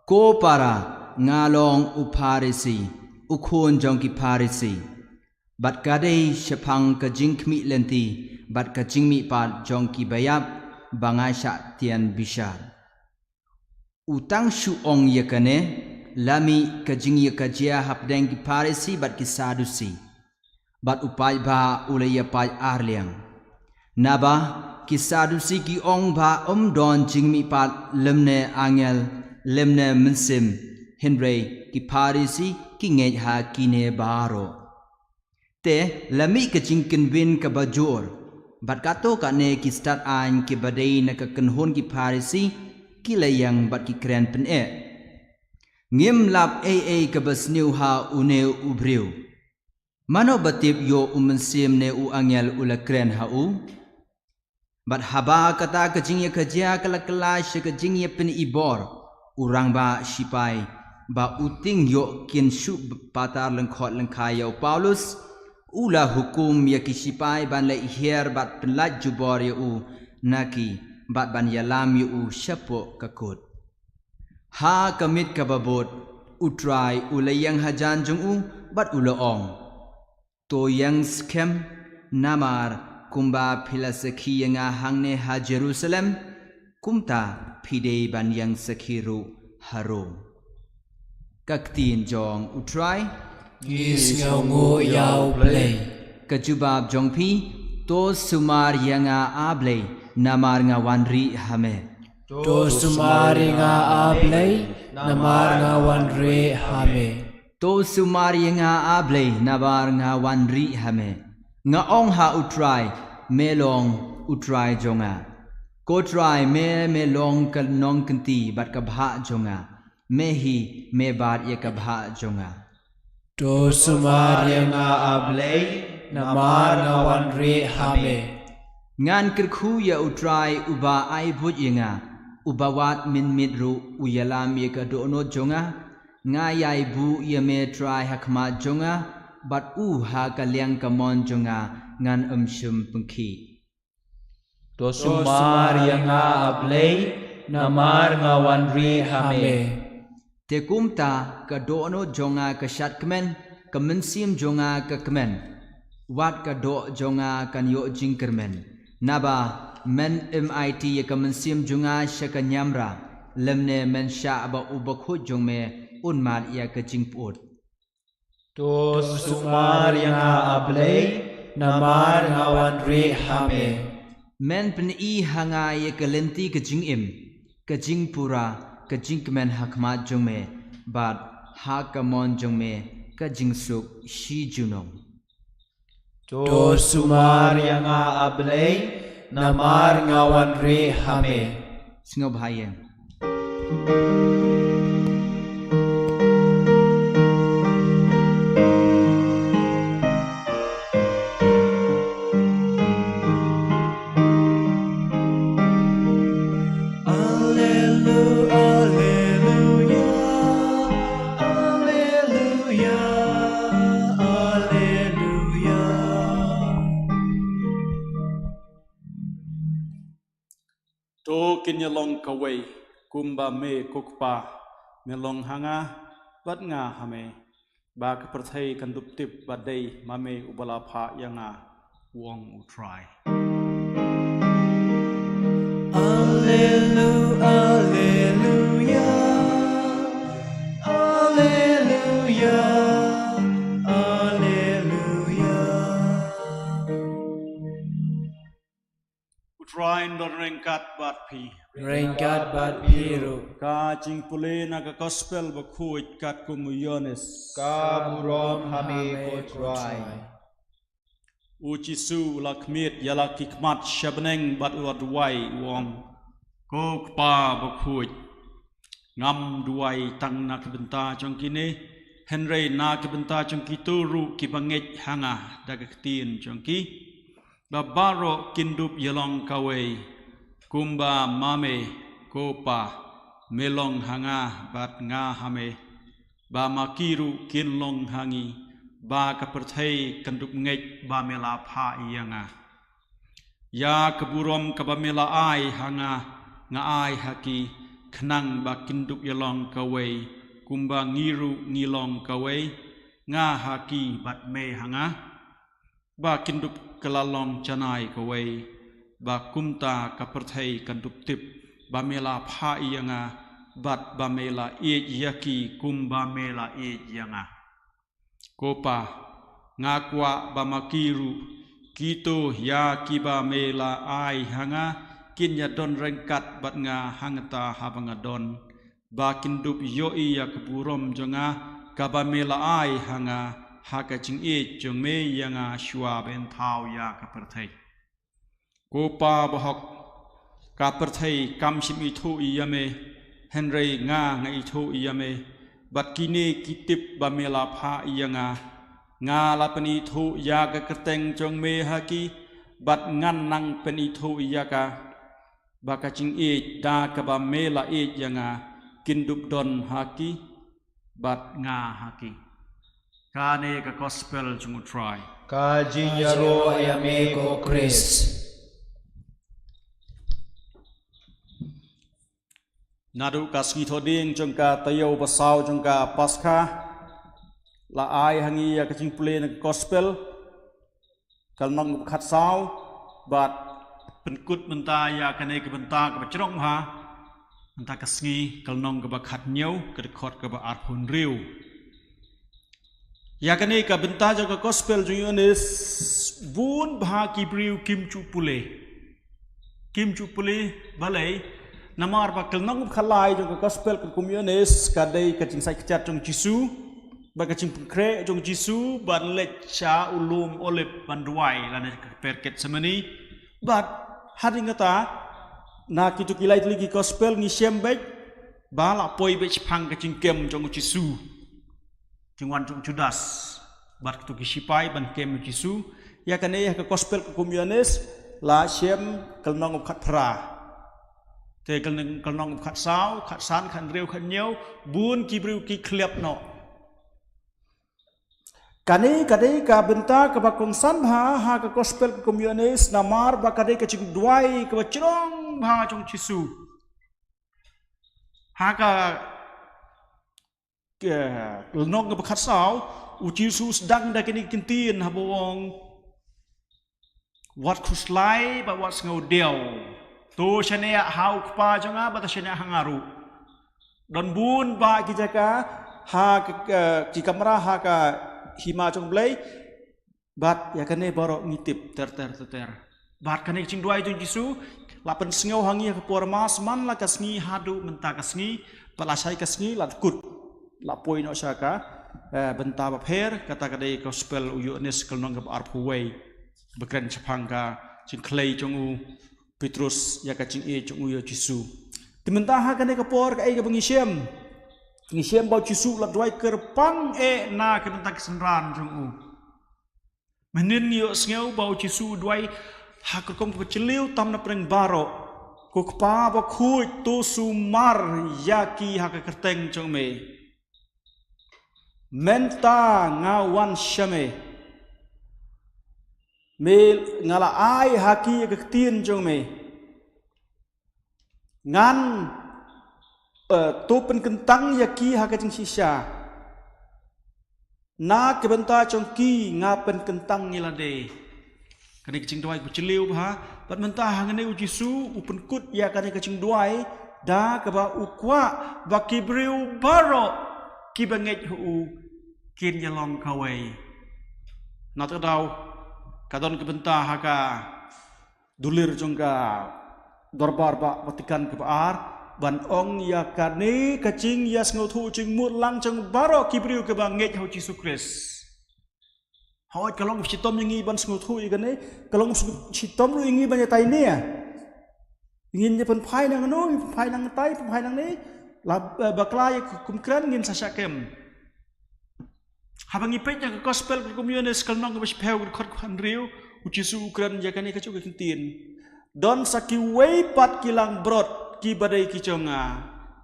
Ko para, nga long u Pharisi, u khun jong ki Pharisi. Bad ka dei shaphang ka jingkhmih lynti, bad ka jingmihpat jong ki baïap, ba nga shah tian bishar. U tang shu ong ïa kane, la mih ka jingïakajia hapdeng ki Pharisi bad ki Sadusi. Bad u paidbah u la ïapait arliang. Naba, ki Sadusi ki ong ba ym don jingmihpat lymne angel, lymne mynsiem, hynrei ki Pharisi ki ngeit ha kine baroh. Te, la mih ka jingkynwin kaba jur, bad kato kane ki stad aiñ kiba dei na ka kynhun ki Pharisi, ki la ïeng bad ki kren pyneh. Ngim lap ei ei kaba sniew ha une u briew. Mano ba tip ïoh u mynsiem ne u angel u la kren ha u? Bad haba kata ka jingïakajia ka la kylla sha ka jingïapyni bor, u rangbah shipai, ba u tieng ïoh kin shu patar lyngkhot lyngkhai ïa u Paulus, u la hukum ïa ki shipai ban leit hiar bad pynlait jubor ïa u na ki, bad ban ïalam ïa u shapoh ka kut. Ha ka miet kaba bud, u Trai u la ïeng hajan jong u, bad u la ong. To ïeng skhem, namar kumba phi la sakhi ïa nga hangne ha Jerusalem, kumta phi dei ban ïeng sakhi ruh ha Rom. Ka ktien jong u Trai. Ngi sngewnguh ïa u Blei. Ka jubab jong phi, to sumar ïa nga A Blei, namar nga wan rieh ha me. To sumar ïa nga A Blei, namar nga wan rieh ha me. To sumar ïa nga A Blei, namar nga wan rieh ha me. Nga ong ha u Trai, me long u Trai jong nga. Ko Trai, me me long ka nongkynti bad ka bhah jong nga. Me hi, me bat ïa ka bhah jong nga. To sumar ïa nga A Blei, namar nga wan rieh ha me. Ngan kyrkhu ïa u Trai uba ai buit ïa nga, uba wat mynmiet ruh u ïalam ïa ka dohnud jong nga, nga ïai buh ïa me Trai ha khmat jong nga, bad u ha ka liang kamon jong nga ngan ym shym pynkhieh. To sumar ïa nga A Blei, namar nga wan rieh ha me. Te kumta ka dohnud jong nga ka shad kmen, ka mynsiem jong nga ka kmen. Wat ka doh jong nga kan ïoh jingkyrmen. Naba, men ym aiti ïa ka mynsiem jong nga sha ka niamra, lymne men shah ba u bakhuid jong me un mad ïa ka jingpyut. To sumar ïa nga A Blei, namar nga wan rieh ha me. Men pyni ha nga ïa ka lynti ka jingim, ka jingpura, ka jingkmen ha khmat jong me, bad ha kamon jong me ka jingsuk shi junom. To sumar ïa nga A Blei, namar nga wan rieh ha me. Sngewbha ïeng. Alleluia, alleluia, alleluia. To kin ïa long kawei, kumba me ko Kpa, me long ha nga, bad nga ha me. Ba ka pyrthei kan dup tip ba dei ma me uba la phah ïa nga, u ong u Trai. Allelu-, alleluia, alleluia, alleluia. U Trai Don ryngkat bad phi. Ryngkat bad phi ruh. Ka jingpule na ka Gospel bakhuid katkum u Ïoannis. Ka burom ha me ko Trai. U Jisu u la khmied ïa la ki khmat sha bneng bad u la duwai u ong, Ko Kpa bakhuid, ngam duwai tang na ka bynta jong kine, hynrei na ka bynta jong kito ruh kiba ngeit ha nga da ka ktien jong ki, ba baroh kin dup ïalong kawei, kumba ma me, ko Pa, me long ha nga bad nga ha me, ba ma ki ruh kin long ha ngi, ba ka pyrthei kan dup ngeit ba me la phah ïa nga. Ïa ka burom kaba me la ai ha nga, nga ai ha ki, khnang ba kin dup ïalong kawei, kumba ngi ruh ngi long kawei, nga ha ki bad me ha nga, ba kin dup kylla long janai kawei, ba kumta ka pyrthei kan dup tip ba me la phah ïa nga, bad ba me la ïeit ïa ki kumba me la ïeit ïa nga. Ko Pa, nga kwah ba ma ki ruh, kito ïa kiba me la ai ha nga, kin ïadon ryngkat bad nga hangta haba nga don, ba kin dup ïohi ïa ka burom jong nga, kaba me la ai ha nga, ha ka jingïeit jong me ïa nga shuwa ban thaw ïa ka pyrthei. Ko Pa bahok, ka pyrthei kam shym ithuh ïa me, hynrei nga nga ithuh ïa me, bad kine ki tip ba me la phah ïa nga. Nga la pynithuh ïa ka kyrteng jong me ha ki, bad ngan nang pynithuh ïa ka, ba ka jingïeit da kaba me la ïeit ïa nga, kin dup don ha ki, bad nga ha ki. Kane ka Gospel jong u Trai. Ka jingïaroh ïa me ko Khrist. Naduh ka sngi Thohdieng jong ka taïew basaw jong ka Paskha, la ai ha ngi ïa ka jingpule na ka Gospel, ka lynnong kaba khatsaw, bad pynkut bynta ïa kane ka bynta kaba jrong bha, bynta ka sngi, ka lynnong kaba khathynñiew, ka dkhot kaba arphew hynriew. Ïa kane ka bynta jong ka Gospel jong u Ïoannis, bun bha ki briew kim ju pule. Kim ju pule, balei, namar ba ka lynnong kaba khatlai jong ka Gospel katkum u Ïoannis, ka dei ka jingsait kjat jong u Jisu, ba ka jingpynkhreh jong u Jisu ban leit sha u lum Olib ban duwai lane ka kper Gethsemane. Bad hadien kata, na kito ki lai tylli ki Gospel ngi shem beit ba la poi beit shaphang ka jingkem jong u Jisu, jingwan jong u Judas bad kito ki shipai ban kem u Jisu. Ïa kane ha ka Gospel katkum u Ïoannis la shem ka lynnong kaba khatphra. Te ka lynnong, ka lynnong kaba khatsaw, khatsan, khathynriew, khathynñiew, bun ki briew ki khlieh noh. Kane ka dei ka bynta kaba kongsan bha ha ka Gospel katkum u Ïoannis, namar ba ka dei ka jingduwai kaba jrong bha jong u Jisu. Ha ka, ka lynnong kaba khatsaw, u Jisu u sdang da kine ki ktien haba u ong, wat khuslai bad wat sngewdiaw. To shaniah ha u Kpa jong nga bad to shaniah ha nga ruh. Don bun bha ki jaka, ha ka, ka, ki kamra ha ka hima jong u Blei, bad ïa kane baroh ngi tip ter ter ter ter. Bad kane ka jingduwai jong u Jisu la pynsngew ha ngi ha ka por Mass man la ka sngi haduh mynta ka sngi, bad lashai ka sngi la dkut, la poi noh sha ka, eh, bynta bapher. Kata ka dei ka Gospel u Ïoannis ka lynnong kaba arphew wei, ba kren shaphang ka jingkhlei jong u Petrus ïa ka jingïeit jong u ïa u Jisu. Te mynta ha kane ka por kaei kaba ngi shem? Ngi shem ba u Jisu u la duwai kyrpang eh na ka bynta ki synran jong u. Mynhynnin ngi ïohsngew ba u Jisu u duwai ha ka rukom kaba jylliew tam na pdeng baroh, Ko Kpa bakhuid, to sumar ïa ki ha ka kyrteng jong me. Mynta nga wan sha me. Me, nga la ai ha ki ïa ka ktien jong me. Ngan, eh, to pynkyntang ïa ki ha ka jingshisha. Na ka bynta jong ki nga pynkyntang ïa lade. Kane ka jingduwai kaba jylliew bha, bad mynta hangne u Jisu u pynkut ïa kane ka jingduwai da kaba u kwah ba ki briew baroh kiba ngeit ha u kin ïalong kawei. Na kata ka daw ka don ka bynta ha ka dulir jong ka Dorbar Bah Vatikan kaba ar, ban ong ïa kane ka jingïasngewthuh jingmut lang jong baroh ki briew kiba ngeit ha u Jisu Khrist. Hooid, ka long shitom ïa ngi ban sngewthuh ïa kane, ka long shitom ruh ïa ngi ban ïatai ne. Ngin ïa pynphai nangno, pynphai nangtai, pynphai nangne, la, eh, bakla ïa kum kren ngin sa shah kem. Haba ngi peit ïa ka gospel ka kum Ïoannis ka lynnong kaba shiphew ka dkhot kaba hynriew, u Jisu u kren ïa kane kajuh ka ktien. Don sa kiwei pat ki langbrot kiba dei ki jong nga.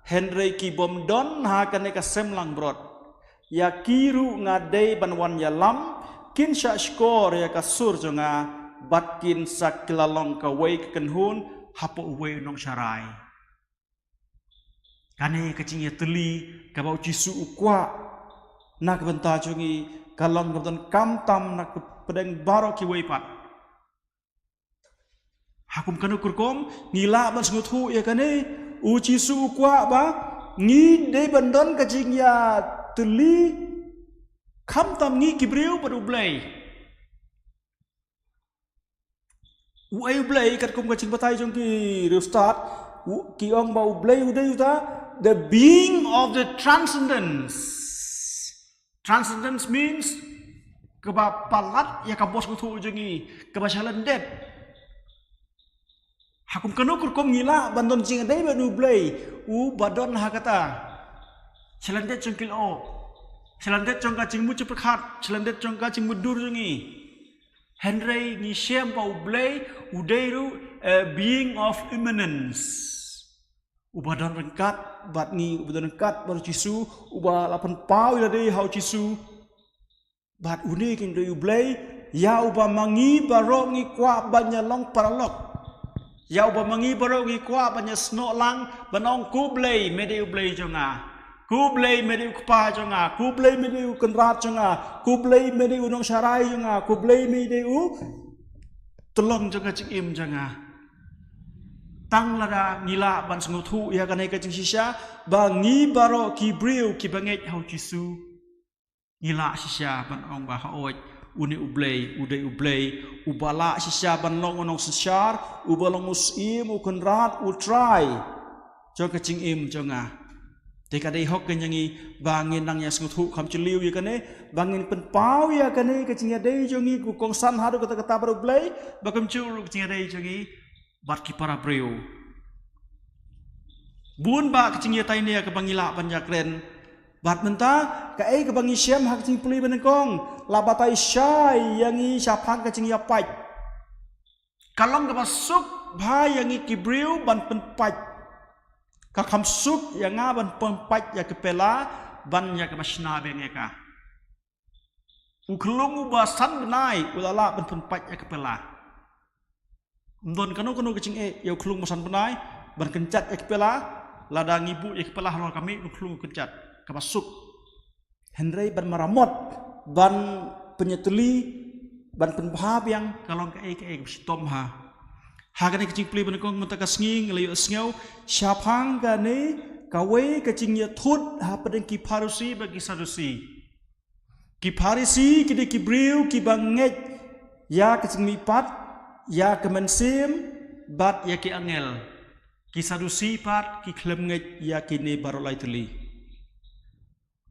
Hynrei ki bym don ha kane ka sem langbrot. Ïa ki ruh nga dei ban wan ïalam, kin shah shkor ïa ka sur jong nga, bad kin sa kylla long kawei ka kynhun hapoh uwei u nongsharai. Kane ka jingïatylli kaba u Jisu u kwah na ka bynta jong ngi ka long kaba donkam tam na ka pdeng baroh kiwei pat. Ha kum kano ka rukom ngi lah ban sngewthuh ïa kane, u Jisu u kwah ba ngi dei ban don ka jingïatylli khamtam ngi ki briew bad U Blei. Uei U Blei? Katkum ka jingbatai jong ki riewstad, u, ki ong ba U Blei u dei uta the being of the transcendence. Transcendence means kaba palat ïa ka bor sngewthuh jong ngi, kaba sha lyndet. Ha kum kano ka rukom ngi lah ban don jingïadei bad U Blei uba don ha kata, sha lyndet jong ki lyoh, sha lyndet jong ka jingmut jingpyrkhat, sha lyndet jong ka jingmutdur jong ngi. Hynrei ngi shem ba U Blei u dei ruh a being of immanence. Uba don ryngkat bad ngi, uba don ryngkat bad u Jisu, uba la pynpaw ïa lade ha u Jisu. Bad une keiñ u dei U Blei ïa uba ma ngi baroh ngi kwah ban ïalong paralok. Ïa uba ma ngi baroh ngi kwah ban ïasnoh lang, ban ong, Ko Blei, me dei U Blei jong nga. Ko Blei, me dei U Kpa jong nga. Ko Blei, me dei U Kynrad jong nga. Ko Blei, me dei U Nongsharai jong nga. Ko Blei, me dei U Tyllong jong ka jingim jong nga. Tang lada ngi lah ban sngewthuh ïa kane ka jingshisha, ba ngi baroh ki briew kiba ngeit ha u Jisu, ngi lah shisha ban ong ba hooid, une U Blei u dei U Blei uba lah shisha ban long u nongsynshar, uba long u Syiem, u Kynrad, u Trai jong ka jingim jong nga. Te ka dei hok keiñ ïa ngi ba ngin nang ïasngewthuh kham jylliew ïa kane, ba ngin pynpaw ïa kane ka jingïadei jong ngi, ka kongsan haduh katta katta bad U Blei, ba kumjuh ruh ka jingïadei jong ngi bad ki para briew. Bun bah ka jingïatai ne kaba ngi lah ban ïakren. Bad mynta, kaei kaba ngi shem ha ka jingpule ba nyngkong, la batai shai ïa ngi shaphang ka jingïapait. Ka long kaba suk bha ïa ngi ki briew ban pynpait. Ka kham suk ïa nga ban pynpait ïa ka pela, ban ïa kaba shna biang ïa ka. U khyllung uba san bnai u la lah ban pynpait ïa ka pela. Ym don kano kano ka jingeh ïa u khyllung uba san bnai ban kynjat ïa ka pela, lada ngi buh ïa ka pela halor ka mih, u khyllung u kynjat, kaba suk. Hynrei ban maramot, ban pynïatylli, ban pynbha biang, ka long kaei kaei kaba shitom bha. Ha kane ka jingpule ba nyngkong mynta ka sngi ngi la ïohsngew shaphang kane kawei ka jingïathut hapdeng ki Pharisi bad ki Sadusi. Ki Pharisi ki dei ki briew kiba ngeit ïa ka jingmihpat, ïa ka mynsiem, bad ïa ki angel. Ki Sadusi pat ki khlem ngeit ïa kine baroh lai tylli.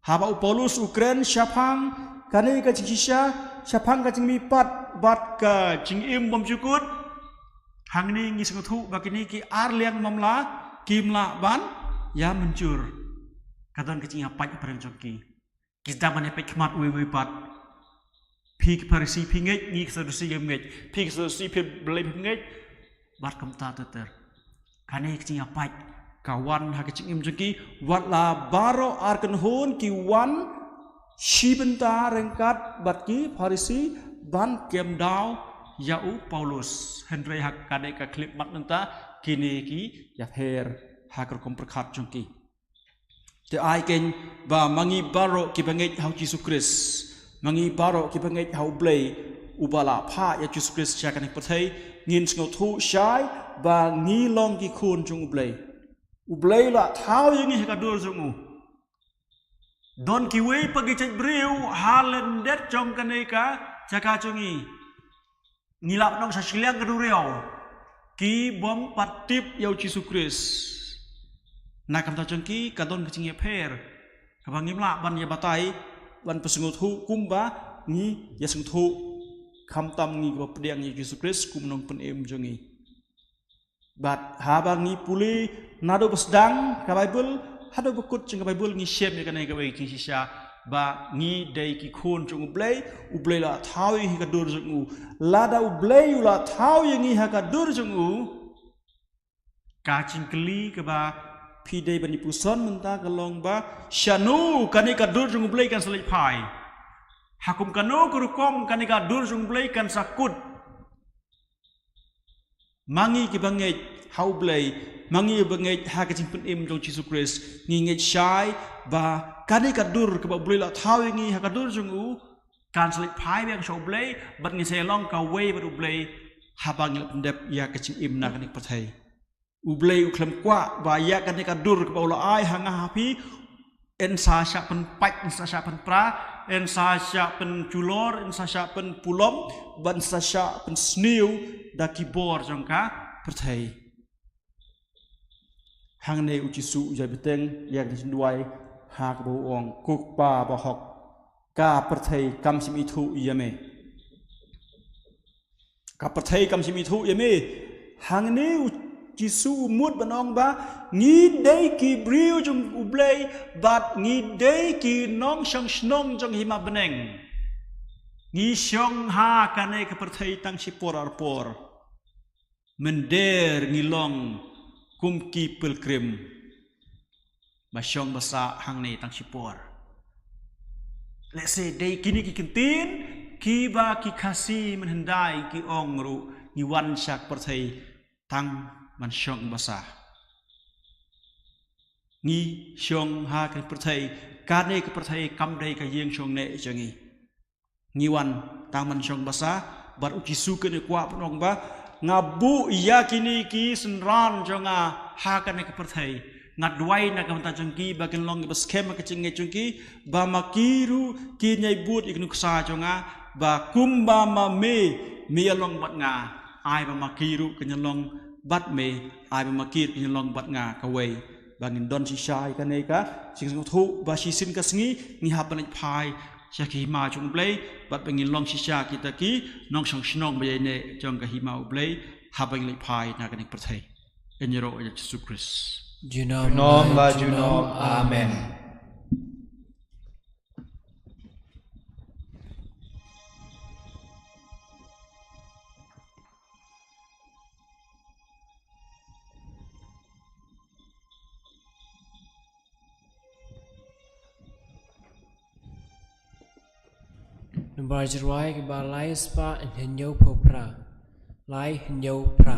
Haba u Paulus u kren shaphang kane ka jingshisha, shaphang ka jingmihpat bad ka jingim bymjukut, hangne ngi sngewthuh ba kine ki ar liang mamla kim lah ban ïa mynjur. Ka don ka jingïapait hapdeng jong ki. Ki sdang ban ïapeit khmat uwei uwei pat. Phi ki Pharisi phi ngeit, ngi ki Sadusi ngim ngeit. Phi ki Sadusi phi Blei phim ngeit. Bad kumta ter ter. Kane ka jingïapait ka wan ha ka jingim jong ki, wat la baroh ar kynhun ki wan shi bynta ryngkat bad ki Pharisi ban kem daw ïa u Paulus. Hynrei ha kane ka khyllipmat mynta kine ki ïapher ha ka rukom pyrkhat jong ki. Te ai keiñ ba ma ngi baroh kiba ngeit ha u Jisu Khrist, ma ngi baroh kiba ngeit ha U Blei uba la phah ïa u Jisu Khrist sha kane ka pyrthei, ngin sngewthuh shai ba ngi long ki khun jong U Blei. U Blei u la thaw ïa ngi ha ka dur jong u. Don kiwei pat ki jait briew ha lyndet jong kane ka jaka jong ngi. Ngi lah ban ong sha shiliang ka duriaw. Ki bym pat tip ïa u Jisu Khrist. Na ka bynta jong ki ka don ka jingïapher kaba ngim lah ban ïa batai, ban pynsngewthuh kumba ngi ïa sngewthuh. Khamtam ngi kiba pdiang ïa u Jisu Khrist kum u nongpynim jong ngi. Bad haba ngi pule naduh ba sdang ka Baibl haduh ba kut jong ka Baibl, ngi shem ïa kane kawei ka jingshisha, ba ngi dei ki khun jong U Blei. U Blei u la thaw ïa ngi ha ka dur jong u. Lada U Blei u la thaw ïa ngi ha ka dur jong u, ka jingkylli kaba phi dei ban ïa puson mynta ka long ba, shano kane ka dur jong U Blei kan sa leit phai? Ha kum kano ka rukom kane ka dur jong U Blei kan sa kut? Ma ngi kiba ngeit ha U Blei, ma ngi kiba ngeit ha ka jingpynim jong u Jisu Khrist, ngi ngeit shai ba kane ka dur kaba U Blei u la thaw ïa ngi ha ka dur jong u kan sa leit phai biang sha U Blei, bad ngin sa ïalong kawei bad U Blei haba ngi la pyndep ïa ka jingim na kane ka pyrthei. U Blei u khlem kwah ba ïa kane ka dur kaba u la ai ha nga ha phi, yn sa shah pynpait, yn sa shah pynpra, yn sa shah pynjulor, yn sa shah pynpulom, bad yn sa shah pynsniew da ki bor jong ka pyrthei. Hangne u Jisu u ïai bteng ïa ka jingduwai ha kaba u ong, Ko Kpa bahok, ka pyrthei kam shym ithuh ïa me. Ka pyrthei kam shym ithuh ïa me. Hangne u Jisu u mut ban ong ba ngi dei ki briew jong U Blei, bad ngi dei ki nongshong shnong jong hima bneng. Ngi shong ha kane ka pyrthei tang shipor arpor. Mynder ngi long kum ki pilgrim ba shong ba sah hangne tang shipor. Lehse dei kine ki kyntien kiba ki Khasi mynhyndai ki ong ruh, ngi wan sha ka pyrthei tang ban shong ba sah. Ngi shong ha ka pyrthei, kane ka pyrthei kam dei ka ïing shong neh jong ngi. Ngi wan tang ban shong ba sah, bad u Jisu kane u kwah ban ong ba, nga buh ïa kine ki synran jong nga ha kane ka pyrthei. Nga duwai na ka bynta jong ki ba kin long kiba skhem ha ka jingngeit jong ki, ba ma ki ruh kin ïai bud ïa ka nuksa jong nga, ba kumba ma me, me ïalong bad nga, ai ba ma ki ruh kin ïalong bad me, ai ba ma ki ruh kin ïalong bad nga kawei. Ba ngin don shisha ïa kane ka jingsngewthuh ba shisien ka sngi ngi hap ban leit phai sha ki hima jong U Blei, bad ba ngin long shisha kita ki nongshong shnong ba ïaineh jong ka hima U Blei, haba ngin leit phai na kane ka pyrthei. Yn ïaroh ïa u Jisu Khrist. Junom, junom la junom. Amen. Nambar jingrwai kaba lai spah hynñiew phew phra. Lai hynñiew phra.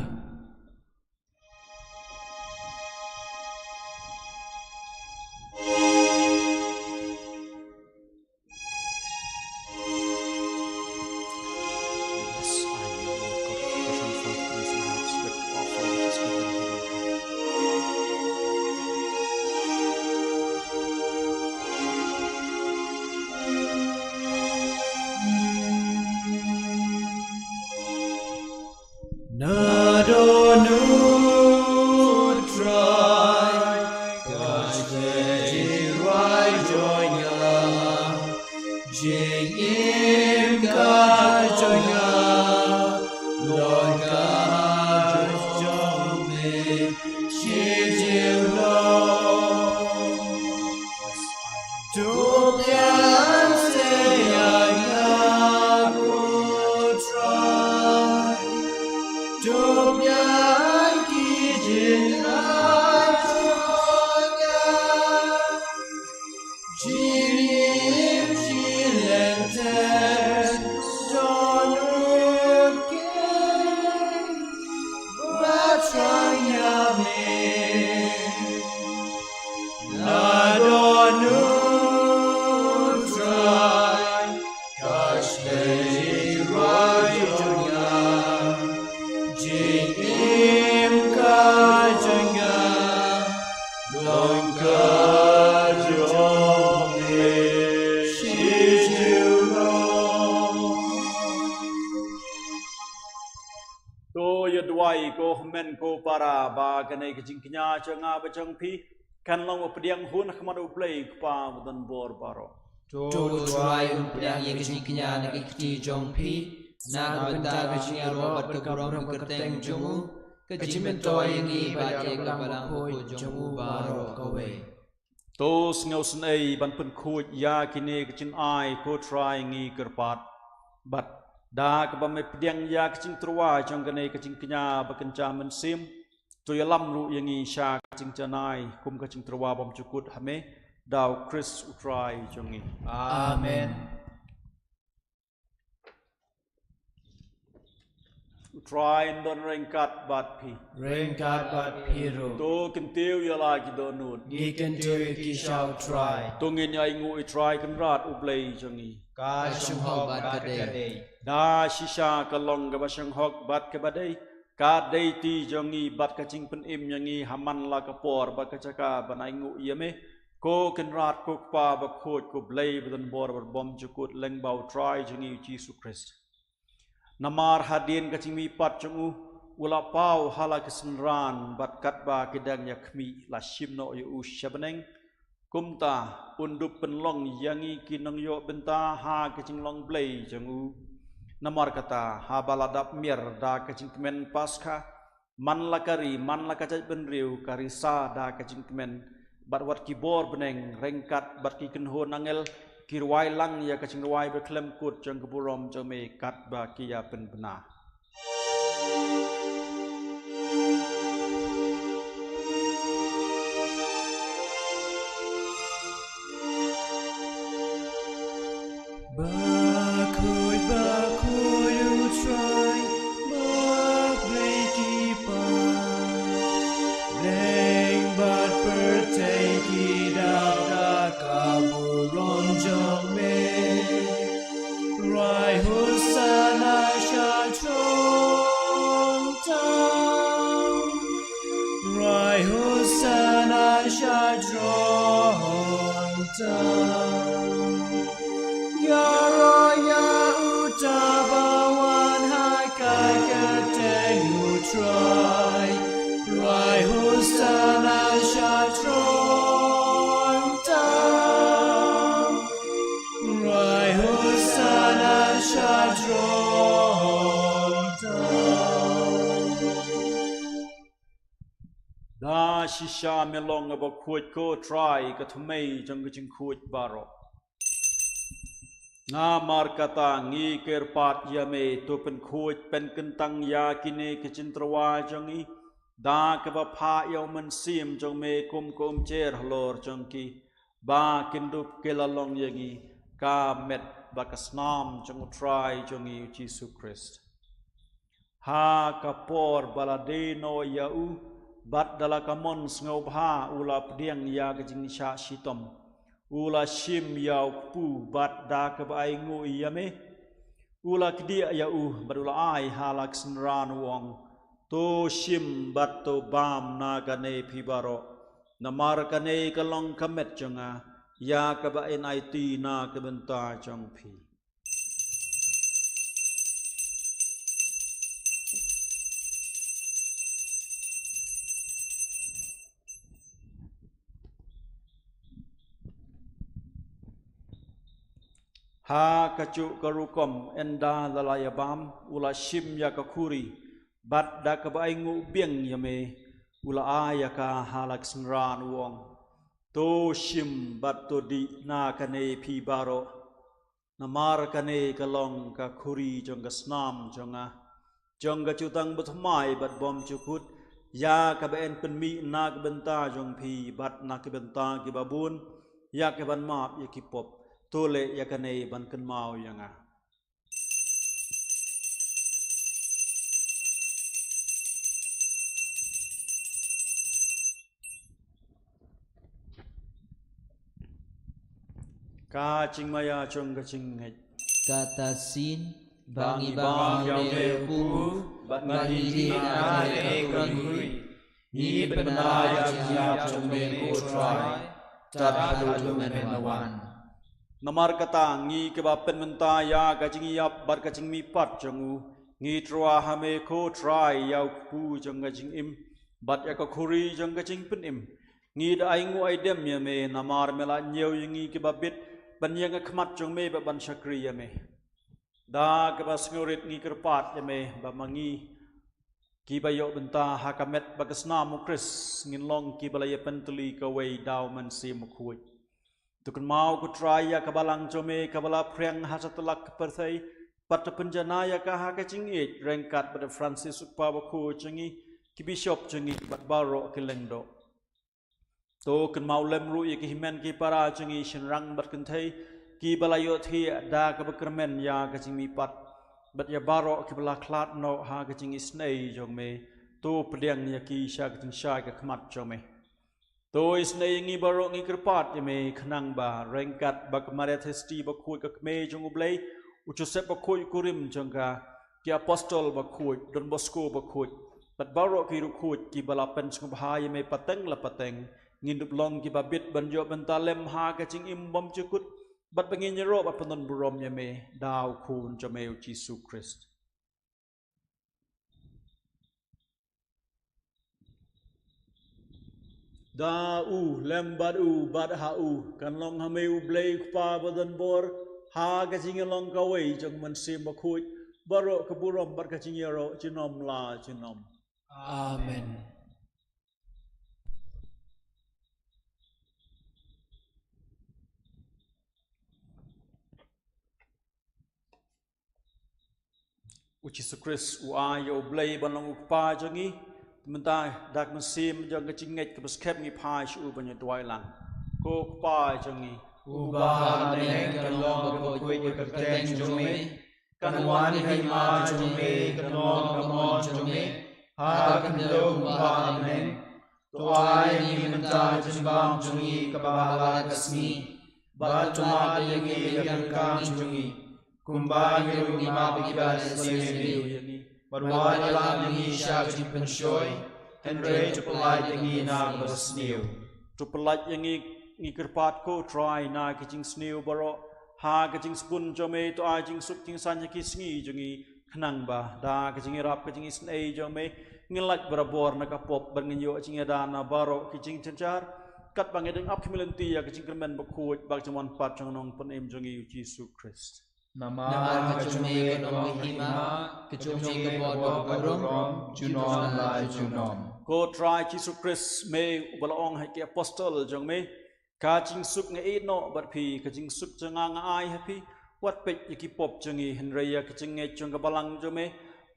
Na don u Trai, ka jingrwai jong nga, jingim ka jong nga, long ka jong me, shi jingim long. To biang seh ïa nga ko Trai. To biang ki jingïaid jong nga. Jingim jingïeit jong u king. Ba shong ïa me. Na don u Trai, ka jingrwai jong nga, jingim ka jong nga, long ka jong me, shi jingim long. To ïa duwai. Trai, ko hynmen ko para, ba kane ka jingkñia jong nga bad jong phi kan long ba pdiang hun ha khmat U Blei U Kpa badonbor baroh. To, to Trai, un pdiang ïa ka jingkñia na ki kti jong phi, na ka bynta ka jingïaroh bad ka burom ka kyrteng jong u, ka jingmyntoi ïa ngi bad ïa ka balang bakhuid jong u baroh kawei. To sngewsynei ban pynkhuid ïa kine ki jingai, ko Trai, ngi kyrpad. Bad da kaba me pdiang ïa ka jingtyrwa jong kane ka jingkñia bakynja mynsiem, to ïalam ruh ïa ngi sha ka jingjanai kum ka jingtyrwa bymjukut ha me, da U Khrist U Trai jong ngi. Amen. U Trai un don ryngkat bad phi. Ryngkat bad phi ruh. To kyntiew ïa la ki dohnud. Ngi kyntiew ïa ki sha U Trai. To ngin ïa ainguh ïa U Trai Kynrad U Blei jong ngi. Ka shynghok bad ka dei. Da shisha ka long kaba shynghok bad kaba dei, ka dei ti jong ngi bad ka jingpynim ïa ngi ha man la ka por bad ka jaka ban ainguh ïa me, ko Kynrad, ko Kpa bakhuid, ko Blei badonbor bad bymjukut lyngba U Trai jong ngi U Jisu Khrist. Namar hadien ka jingmihpat jong u, u la paw ha la ki synran, bad katba ki dang ïakhmih, la shim noh ïa u sha bneng. Kumta un dup pynlong ïa ngi ki nongïoh bynta ha ka jinglong Blei jong u. Namar kata, haba la dap mier da ka jingkmen Paskha, man la ka ri, man la ka jaitbynriew ka risa da ka jingkmen, bad wat ki bor bneng ryngkat bad ki kynhun angel ki rwai lang ïa ka jingrwai bakhlem kut jong ka burom jong me, katba ki ïa pynbna. Bakhuid, bakhuid U Trai, bad bad ki pyrthei ki dap da ka burom jong me. Rwai Hosanna sha throne tang. Rwai Hosanna sha throne tang. Ïaroh ïa uta ba wan ha ka kyrteng U Trai. Rwai Hosanna sha throne tang. Rwai Hosanna sha throne tang. Da shisha me long bakhuid, ko Trai, ka thymmei jong ka jingkhuid baroh. Namar kata ngi kyrpad ïa me, to pynkhuid pynkyntang ïa kine ki jingtyrwa jong ngi da kaba phah ïa u Mynsiem jong me kum ka umjer halor jong ki, ba kin dup ki la long ïa ngi ka met bad ka snam jong U Trai jong ngi U Jisu Khrist. Ha ka por ba la die noh ïa u, bad da la ka mon sngewbha u la pdiang ïa ka jingshah shitom. U la shim ïa u kpu bad da kaba ainguh ïa me, u la kdiah ïa u bad u la ai ha la ka synran, u ong: To shim bad to bam na kane phi baroh, namar kane ka long ka met jong nga, ïa kaba yn aiti na ka bynta jong phi. Ha kajuh ka rukom, ynda la la ïa bam, u la shim ïa ka khuri, bad da kaba ainguh biang ïa me, u la ai ïa ka ha la ka synran, u ong: To shim bad to dih na kane phi baroh, namar kane ka long ka khuri jong ka snam jong nga, jong ka jutang bathymmai bad bymjukut, ïa kaba yn pynmih na ka bynta jong phi bad na ka bynta kiba bun, ïa kaban map ïa ki pop. To leh ïa kane ban kynmaw ïa nga. Ka jingmaïa jong ka jingngeit. Kata shisien ba ngi bam ïa une u kpu bad ngi dih na kane ka khuri, ngi pynbna ïa ka jingïap jong me, ko Trai, tad haduh ba men la wan. Namar kata, ngi kiba pynmynta ïa ka jingïap bad ka jingmihpat jong u, Ngi tyrwa ha me ko Trai ïa u kpu jong ka jingim bad ïa ka khuri jong ka jingpynim. Ngi da ainguh aidem ïa me namar me la ñiew ïa ngi kiba bit ban ïeng ha khmat jong me bad ban shakri ïa me. Da kaba sngewrit ngi kyrpad ïa me ba ma ngi kiba ïoh bynta ha ka met bad ka snam u Khrist ngin long kiba la ïapyntylli kawei da u Mynsiem Bakhuid. To kynmaw ko Trai ïa ka balang jong me kaba la phriang ha satlak ka pyrthei bad to pynjanai ïa ka ha ka jingïeit ryngkat bad u Francis u Kpa Bakhuid jong ngi, ki bishop jong ngi bad baroh ki lyngdoh. To kynmaw lem ruh ïa ki hynmen ki para jong ngi shynrang bad kynthei kiba la ïohthiah da kaba kyrmen ïa ka jingmihpat bad ïa baroh kiba la khlad noh ha ka jingisynei jong me. To pdiang ïa ki sha ka jingshai ka khmat jong me. To isynei ïa ngi baroh ngi kyrpad ïa me khnang ba ryngkat bad ka Maria Theisotti Bakhuid ka Kmie jong U Blei, u Joseph Bakhuid u kurim jong ka, ki apostol bakhuid, Don Bosco Bakhuid bad baroh ki riewkhuid kiba la pynsngewbha ïa me pateng la pateng, ngin dup long kiba bit ban ïoh bynta lem ha ka jingim bymjukut bad ba ngin ïaroh bad pyndonburom ïa me da u Khun jong me u Jisu Khrist. Da u, lem bad u, bad ha u, kan long ha me U Blei U Kpa badonbor, ha ka jingïalong kawei jong u Mynsiem Bakhuid, baroh ka burom bad ka jingïaroh junom la junom. Amen. U Jisu Khrist u ai ïa U Blei ban long U Kpa jong ngi. Te mynta da ka mynsiem jong ka jingngeit kaba skhem ngi phai sha u ban ïa duwai lang. Ko Kpa jong ngi, uba ha bneng, kan long bakhuid ïa ka kyrteng jong me. Kan wan ïa ka hima jong me, kan long ka mon jong me ha ka khyndew kumba ha bneng. To ai ïa ngi mynta ka jingbam jong ngi kaba ha la ka sngi. Bad to map ïa ngi ïa ki ryngkang jong ngi, kumba ngi ruh ngi map ïa kiba ïasniew ïa ngi. Bad wat ïalam ïa ngi sha ka jingpynshoi, hynrei to pyllait ïa ngi na ka basniew. To pyllait ïa ngi, ngi kyrpad ko Trai, na ka jingsniew baroh, ha ka jingsbun jong me to ai jingsuk jingsaiñ ha ki sngi jong ngi, khnang ba da ka jingïarap ka jingisynei jong me ngin lait barabor na ka pop bad ngin ïoh jingïada na baroh ki jingjynjar, katba ngi dang ap khmih lynti ïa ka jingkyrmen bakhuid bad ka jingwan pat jong u Nongpynim jong ngi u Jisu Khrist. Namar ka jong me ka long ka hima, ka jong me ka bor bad ka burom, junom la junom. Ko Trai Jisu Khrist, me uba la ong ha ki apostol jong me, ka jingsuk nga ïehnoh bad phi, ka jingsuk jong nga nga ai ha phi. Wat peit ïa ki pop jong ngi, hynrei ïa ka jingngeit jong ka balang jong me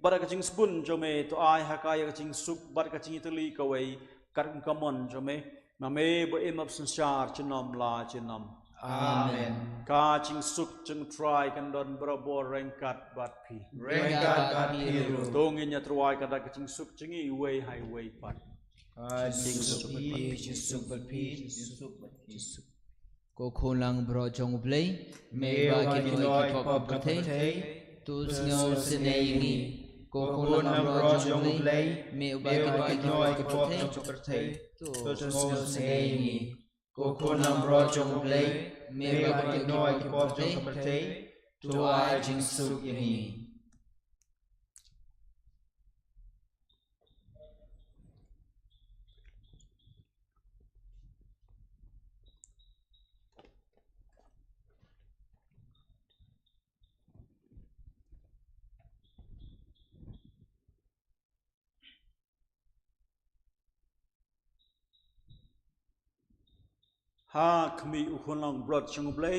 bad ka jingsbun jong me, to ai ha ka ïa ka jingsuk bad ka jingïatylli kawei kat kum ka mon jong me, ma me ba im bad synshar junom la junom. Amen. Ka jingsuk jong u Trai kan don barabor ryngkat bad phi. Ryngkat bad phi ruh. To ngin ïa tyrwa ïa ka da ka jingsuk jong ngi iwei ha iwei pat. Ka jingsuk bad phi, jingsuk bad phi, jingsuk bad phi. Ko khun langbrot jong U Blei, me ba kynnoh ïa ki pop ka pyrthei, to sngewsynei ïa ngi. Ko khun langbrot jong U Blei, me ba kynnoh ïa ki pop ka pyrthei, to sngewsynei ïa ngi. Ko khun langbrot jong U Blei, me ba kynnoh ïa ki pop jong ka pyrthei, to ai jingsuk ïa ngi. Ha khmih u khun langbrot jong U Blei,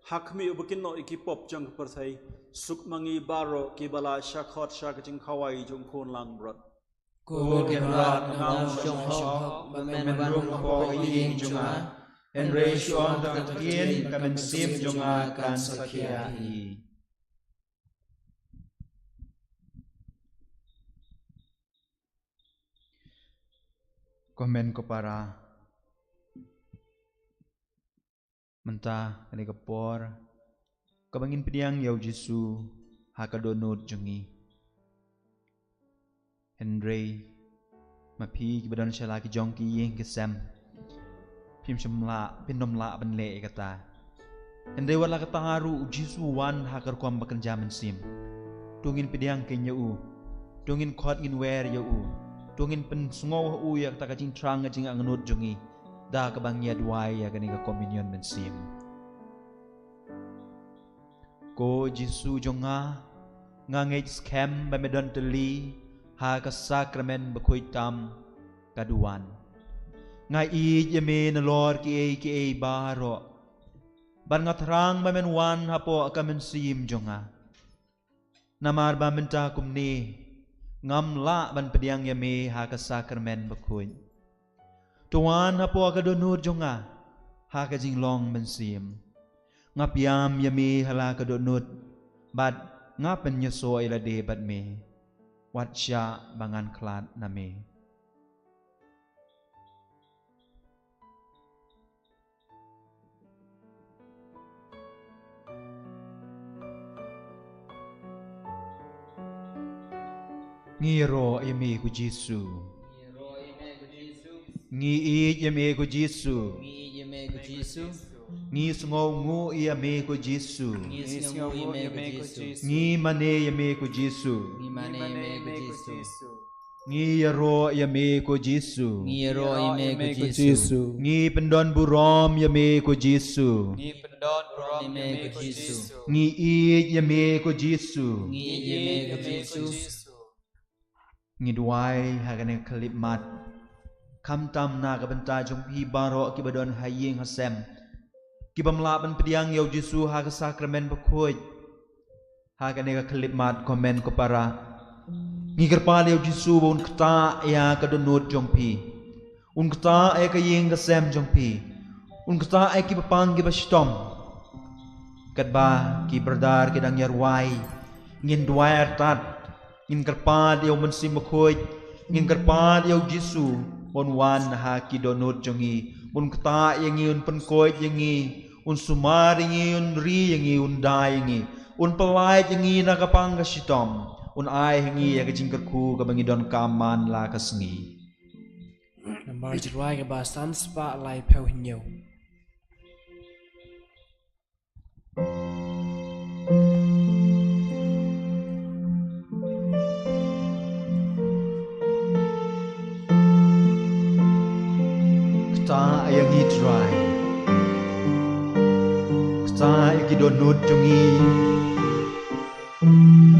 ha khmih uba kynnoh ïa ki pop jong ka pyrthei, suk ma ngi baroh kiba la shah khot sha ka jingkhawai jong u khun langbrot. Ko Kynrad, nga ong shong hok ba men wan hapoh ka ïing jong nga, hynrei shu ong tang ka ktien, ka mynsiem jong nga kan sakhia hi. Ko hynmen ko para, mynta kane ka por kaba ngin pdiang ïa u Jisu ha ka dohnud jong ngi. Hynrei ma phi kiba don sha la ki jong ki ïing ki sem, phim shym lah, phim nym lah ban leh ïa kata. Hynrei wat la katta ruh u Jisu u wan ha ka rukom ba kynja mynsiem. To ngin pdiang kynja u. To ngin khot ngin wer ïa u. To ngin pynsngew ha u ïa kata ka jingthrang ka jingangnud jong ngi. Da kaba ngi ïa duwai ïa kane ka communion mynsiem. Ko Jisu jong nga, nga ngeit skhem ba me don tylli ha ka sakramen bakhuid tam ka duwan. Nga ïeit ïa me nalor kiei kiei baroh. Bad nga thrang ba men wan hapoh ka mynsiem jong nga. Namar ba mynta kumne ngam lah ban pdiang ïa me ha ka sakramen bakhuid. To wan hapoh ka dohnud jong nga ha ka jinglong mynsiem. Nga pdiang ïa me ha la ka dohnud bad nga pynïasoh ïa lade bad me. Wat shah ba ngan khlad na me. Ngi ïaroh ïa me ko Jisu. Ngi ïeit ïa me ko Jisu. Ngi sngewnguh ïa me ko Jisu. Ngi mane ïa me ko Jisu. Ngi ïaroh ïa me ko Jisu. Ngi ïaroh ïa me ko Jisu. Ngi pyndon burom ïa me ko Jisu. Ngi pyndon burom ïa me ko Jisu. Ngi ïeit ïa me ko Jisu. Ngi ïeit ïa me ko Jisu. Ngi duwai ha kane ka khyllipmat. Khamtam na ka bynta jong phi baroh kiba don ha ïing ha sem. Kibym lah ban pdiang ïa u Jisu ha ka sakramen bakhuid. Ha kane ka khyllipmat ko hynmen ko para. Ngi kyrpad ïa u Jisu ba un ktah ïa ka dohnud jong phi. Un ktah ïa ka ïing ka sem jong phi. Un ktah ïa kiba pang kiba shitom. Katba ki brother ki dang ïa rwai. Ngin duwai artat. Ngin kyrpad ïa u Mynsiem Bakhuid. Ngin kyrpad ïa u Jisu. Ba un wan ha ki dohnud jong ngi. Un ktah ïa ngi, un pynkhuid ïa ngi. Un sumar ïa ngi, un ri ïa ngi, un da ïa ngi. Un pynlait ïa ngi na ka pang ka shitom. Un ai ha ngi ïa ka jingkyrkhu kaba ngi donkam man la ka sngi. Namar Jrwai kaba san spah laiphew hynñiew. Ktah ïa ngi Trai. Ktah ïa ki dohnud jong ngi.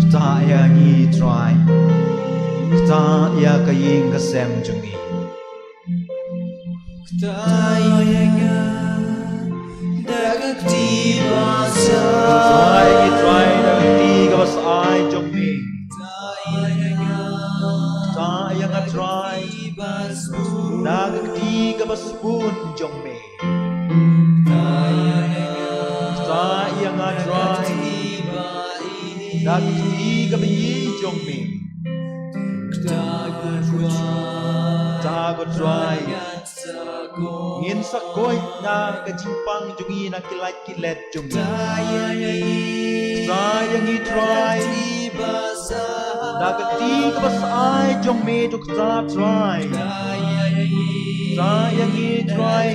Ktah ïa ngi Trai. Ktah ïa ka ïing ka sem jong ngi. Ktah ïa nga da ka kti ba sah. Ktah ïa ngi Trai da ka kti kaba sah jong me. Ktah ïa nga Trai da ka kti kaba sbun jong me. Ktah ïa nga Trai da ka kti kaba ïeit jong me. Ktah ko Trai. Ktah ko Trai. Ngin sa koit na ka jingpang jong ngi na ki lait ki let jong ngi. Ktah ïa ngi Trai. Da ka kti kaba sah jong me to ktah Trai. Ktah ïa ngi Trai.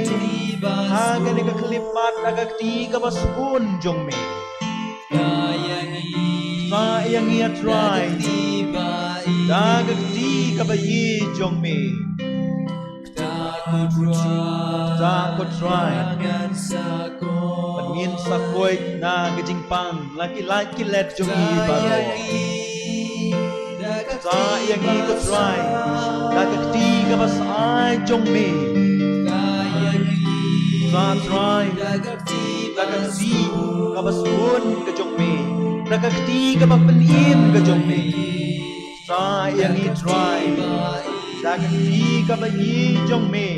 Ha kane ka khyllipmat da ka kti kaba sbun jong me. Ktah ïa ngi Trai. Da ka kti kaba ïeit jong me. Ktah ko Trai. Ban ngin sa koit na ka jingpang la ki lait ki let jong ngi baroh. Ktah ïa ngi ko Trai da ka kti kaba sah jong me. Ktah Trai da ka kti kaba sbun ka jong me, da ka kti kaba pynim ka jong me. Ktah ïa ngi Trai da ka kti kaba ïeit jong me.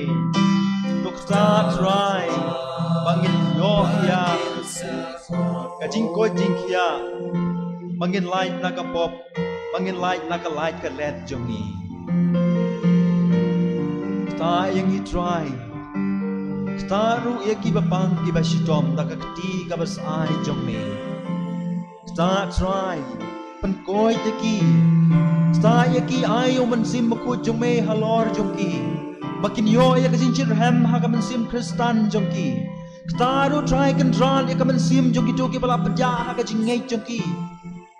To ktah Trai ba ngin ïoh ïa ka jingkoit jingkhiah, ba ngin lait na ka pop, ba ngin lait na ka lait ka let jong ngi. Ktah ïa ngi Trai. Ktah ruh ïa kiba pang kiba shitom da ka kti kaba sah jong me. Ktah Trai, pynkoit ïa ki. Ktah ïa ki, ai ïa u Mynsiem Bakhuid jong me halor jong ki, ba kin ïoh ïa ka jingshitrhem ha ka mynsiem Khristan jong ki. Ktah ruh Trai, kynrad ïa ka mynsiem jong kito kiba la pynjah ha ka jingngeit jong ki.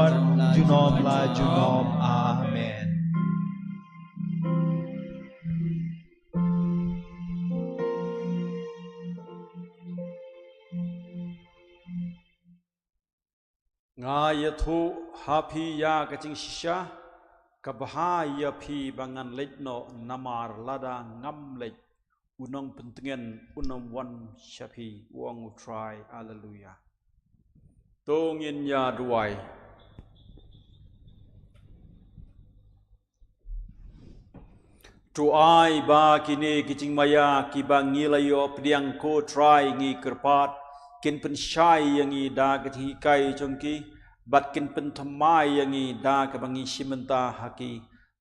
bor junom la junom. Amen. Nga ïathuh ha phi ïa ka jingshisha, ka bha ïa phi ba ngan leit noh, namar lada ngam leit, u nongpyntngen un ym wan sha phi, u ong u Trai. Haleluya. To ngin ïa duwai. To ai ba kine ki jingmaïa kiba ngi la ïoh pdiang, ko Trai, ngi kyrpad kin pynshai ïa ngi da ka jinghikai jong ki, bad kin pynthymmai ïa ngi da kaba ngi shim bynta ha ki,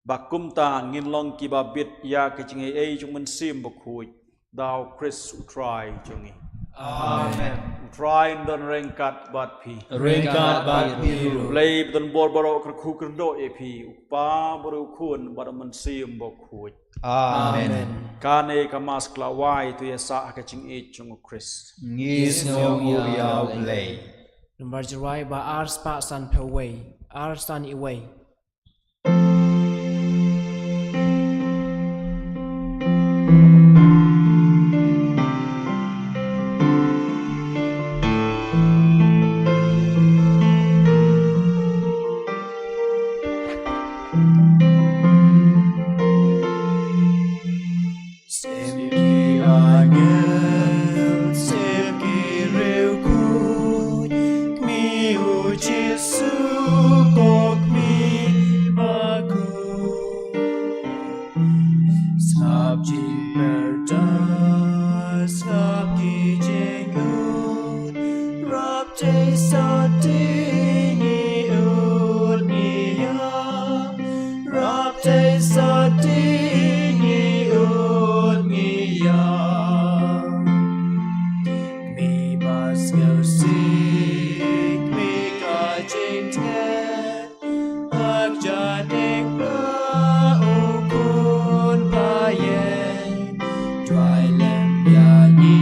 ba kumta ngin long kiba bit ïa ka jingaiei jong u Mynsiem Bakhuid. Da u Khrist u Trai jong ngi. Amen. U Trai un don ryngkat bad phi. Ryngkat bad phi ruh. Blei ba don bor baroh kyrkhu kyrdoh ïa phi, u Kpa bad u Khun bad u Mynsiem Bakhuid. Amen. Kane ka Mass ka la wai, to ïa sah ha ka jingïeit jong u Khrist. Ngi sngewnguh ïa u Blei. Nambar Jrwai ba ar spah sanphew wei, ar san iwei. Sem ki angel, sem ki riewkhuid, kmie u Jisu ko kmie bakhuid. Sngap jingpyrta, sngap ki jingud, rap te sa te ngi ud ngi ïa. Rap te sa te ngi ud ngi ïa. Kmie ba sngewsih, kmie ka jingtngen. Hak jadek na u Khun ba ïeit. Duwai lem ïa ngi,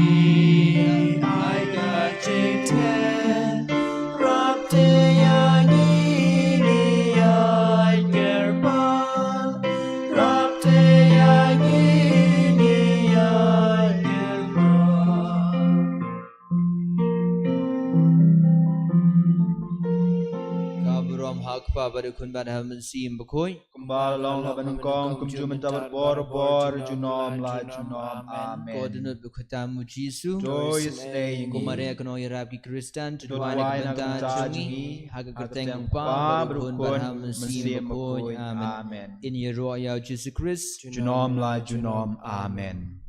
ai ka jingtngen. Rap Kpa bad Khun bad ha Mynsiem Bakhuid. Kumba long ha ba nyngkong, kumjuh mynta bad barabor, junom la junom. Amen. Ko dohnud ba khuid tam U Jisu. To ïasynei ïa ngi. Ko Maria Kynnoh ïarap ki Khristan, to duwai na ka bynta jong ngi, ha ka kyrteng U Kpa bad U Khun bad ha Mynsiem Bakhuid. Amen. Ngin ïaroh ïa U Jisu Khrist. Junom la junom. Amen.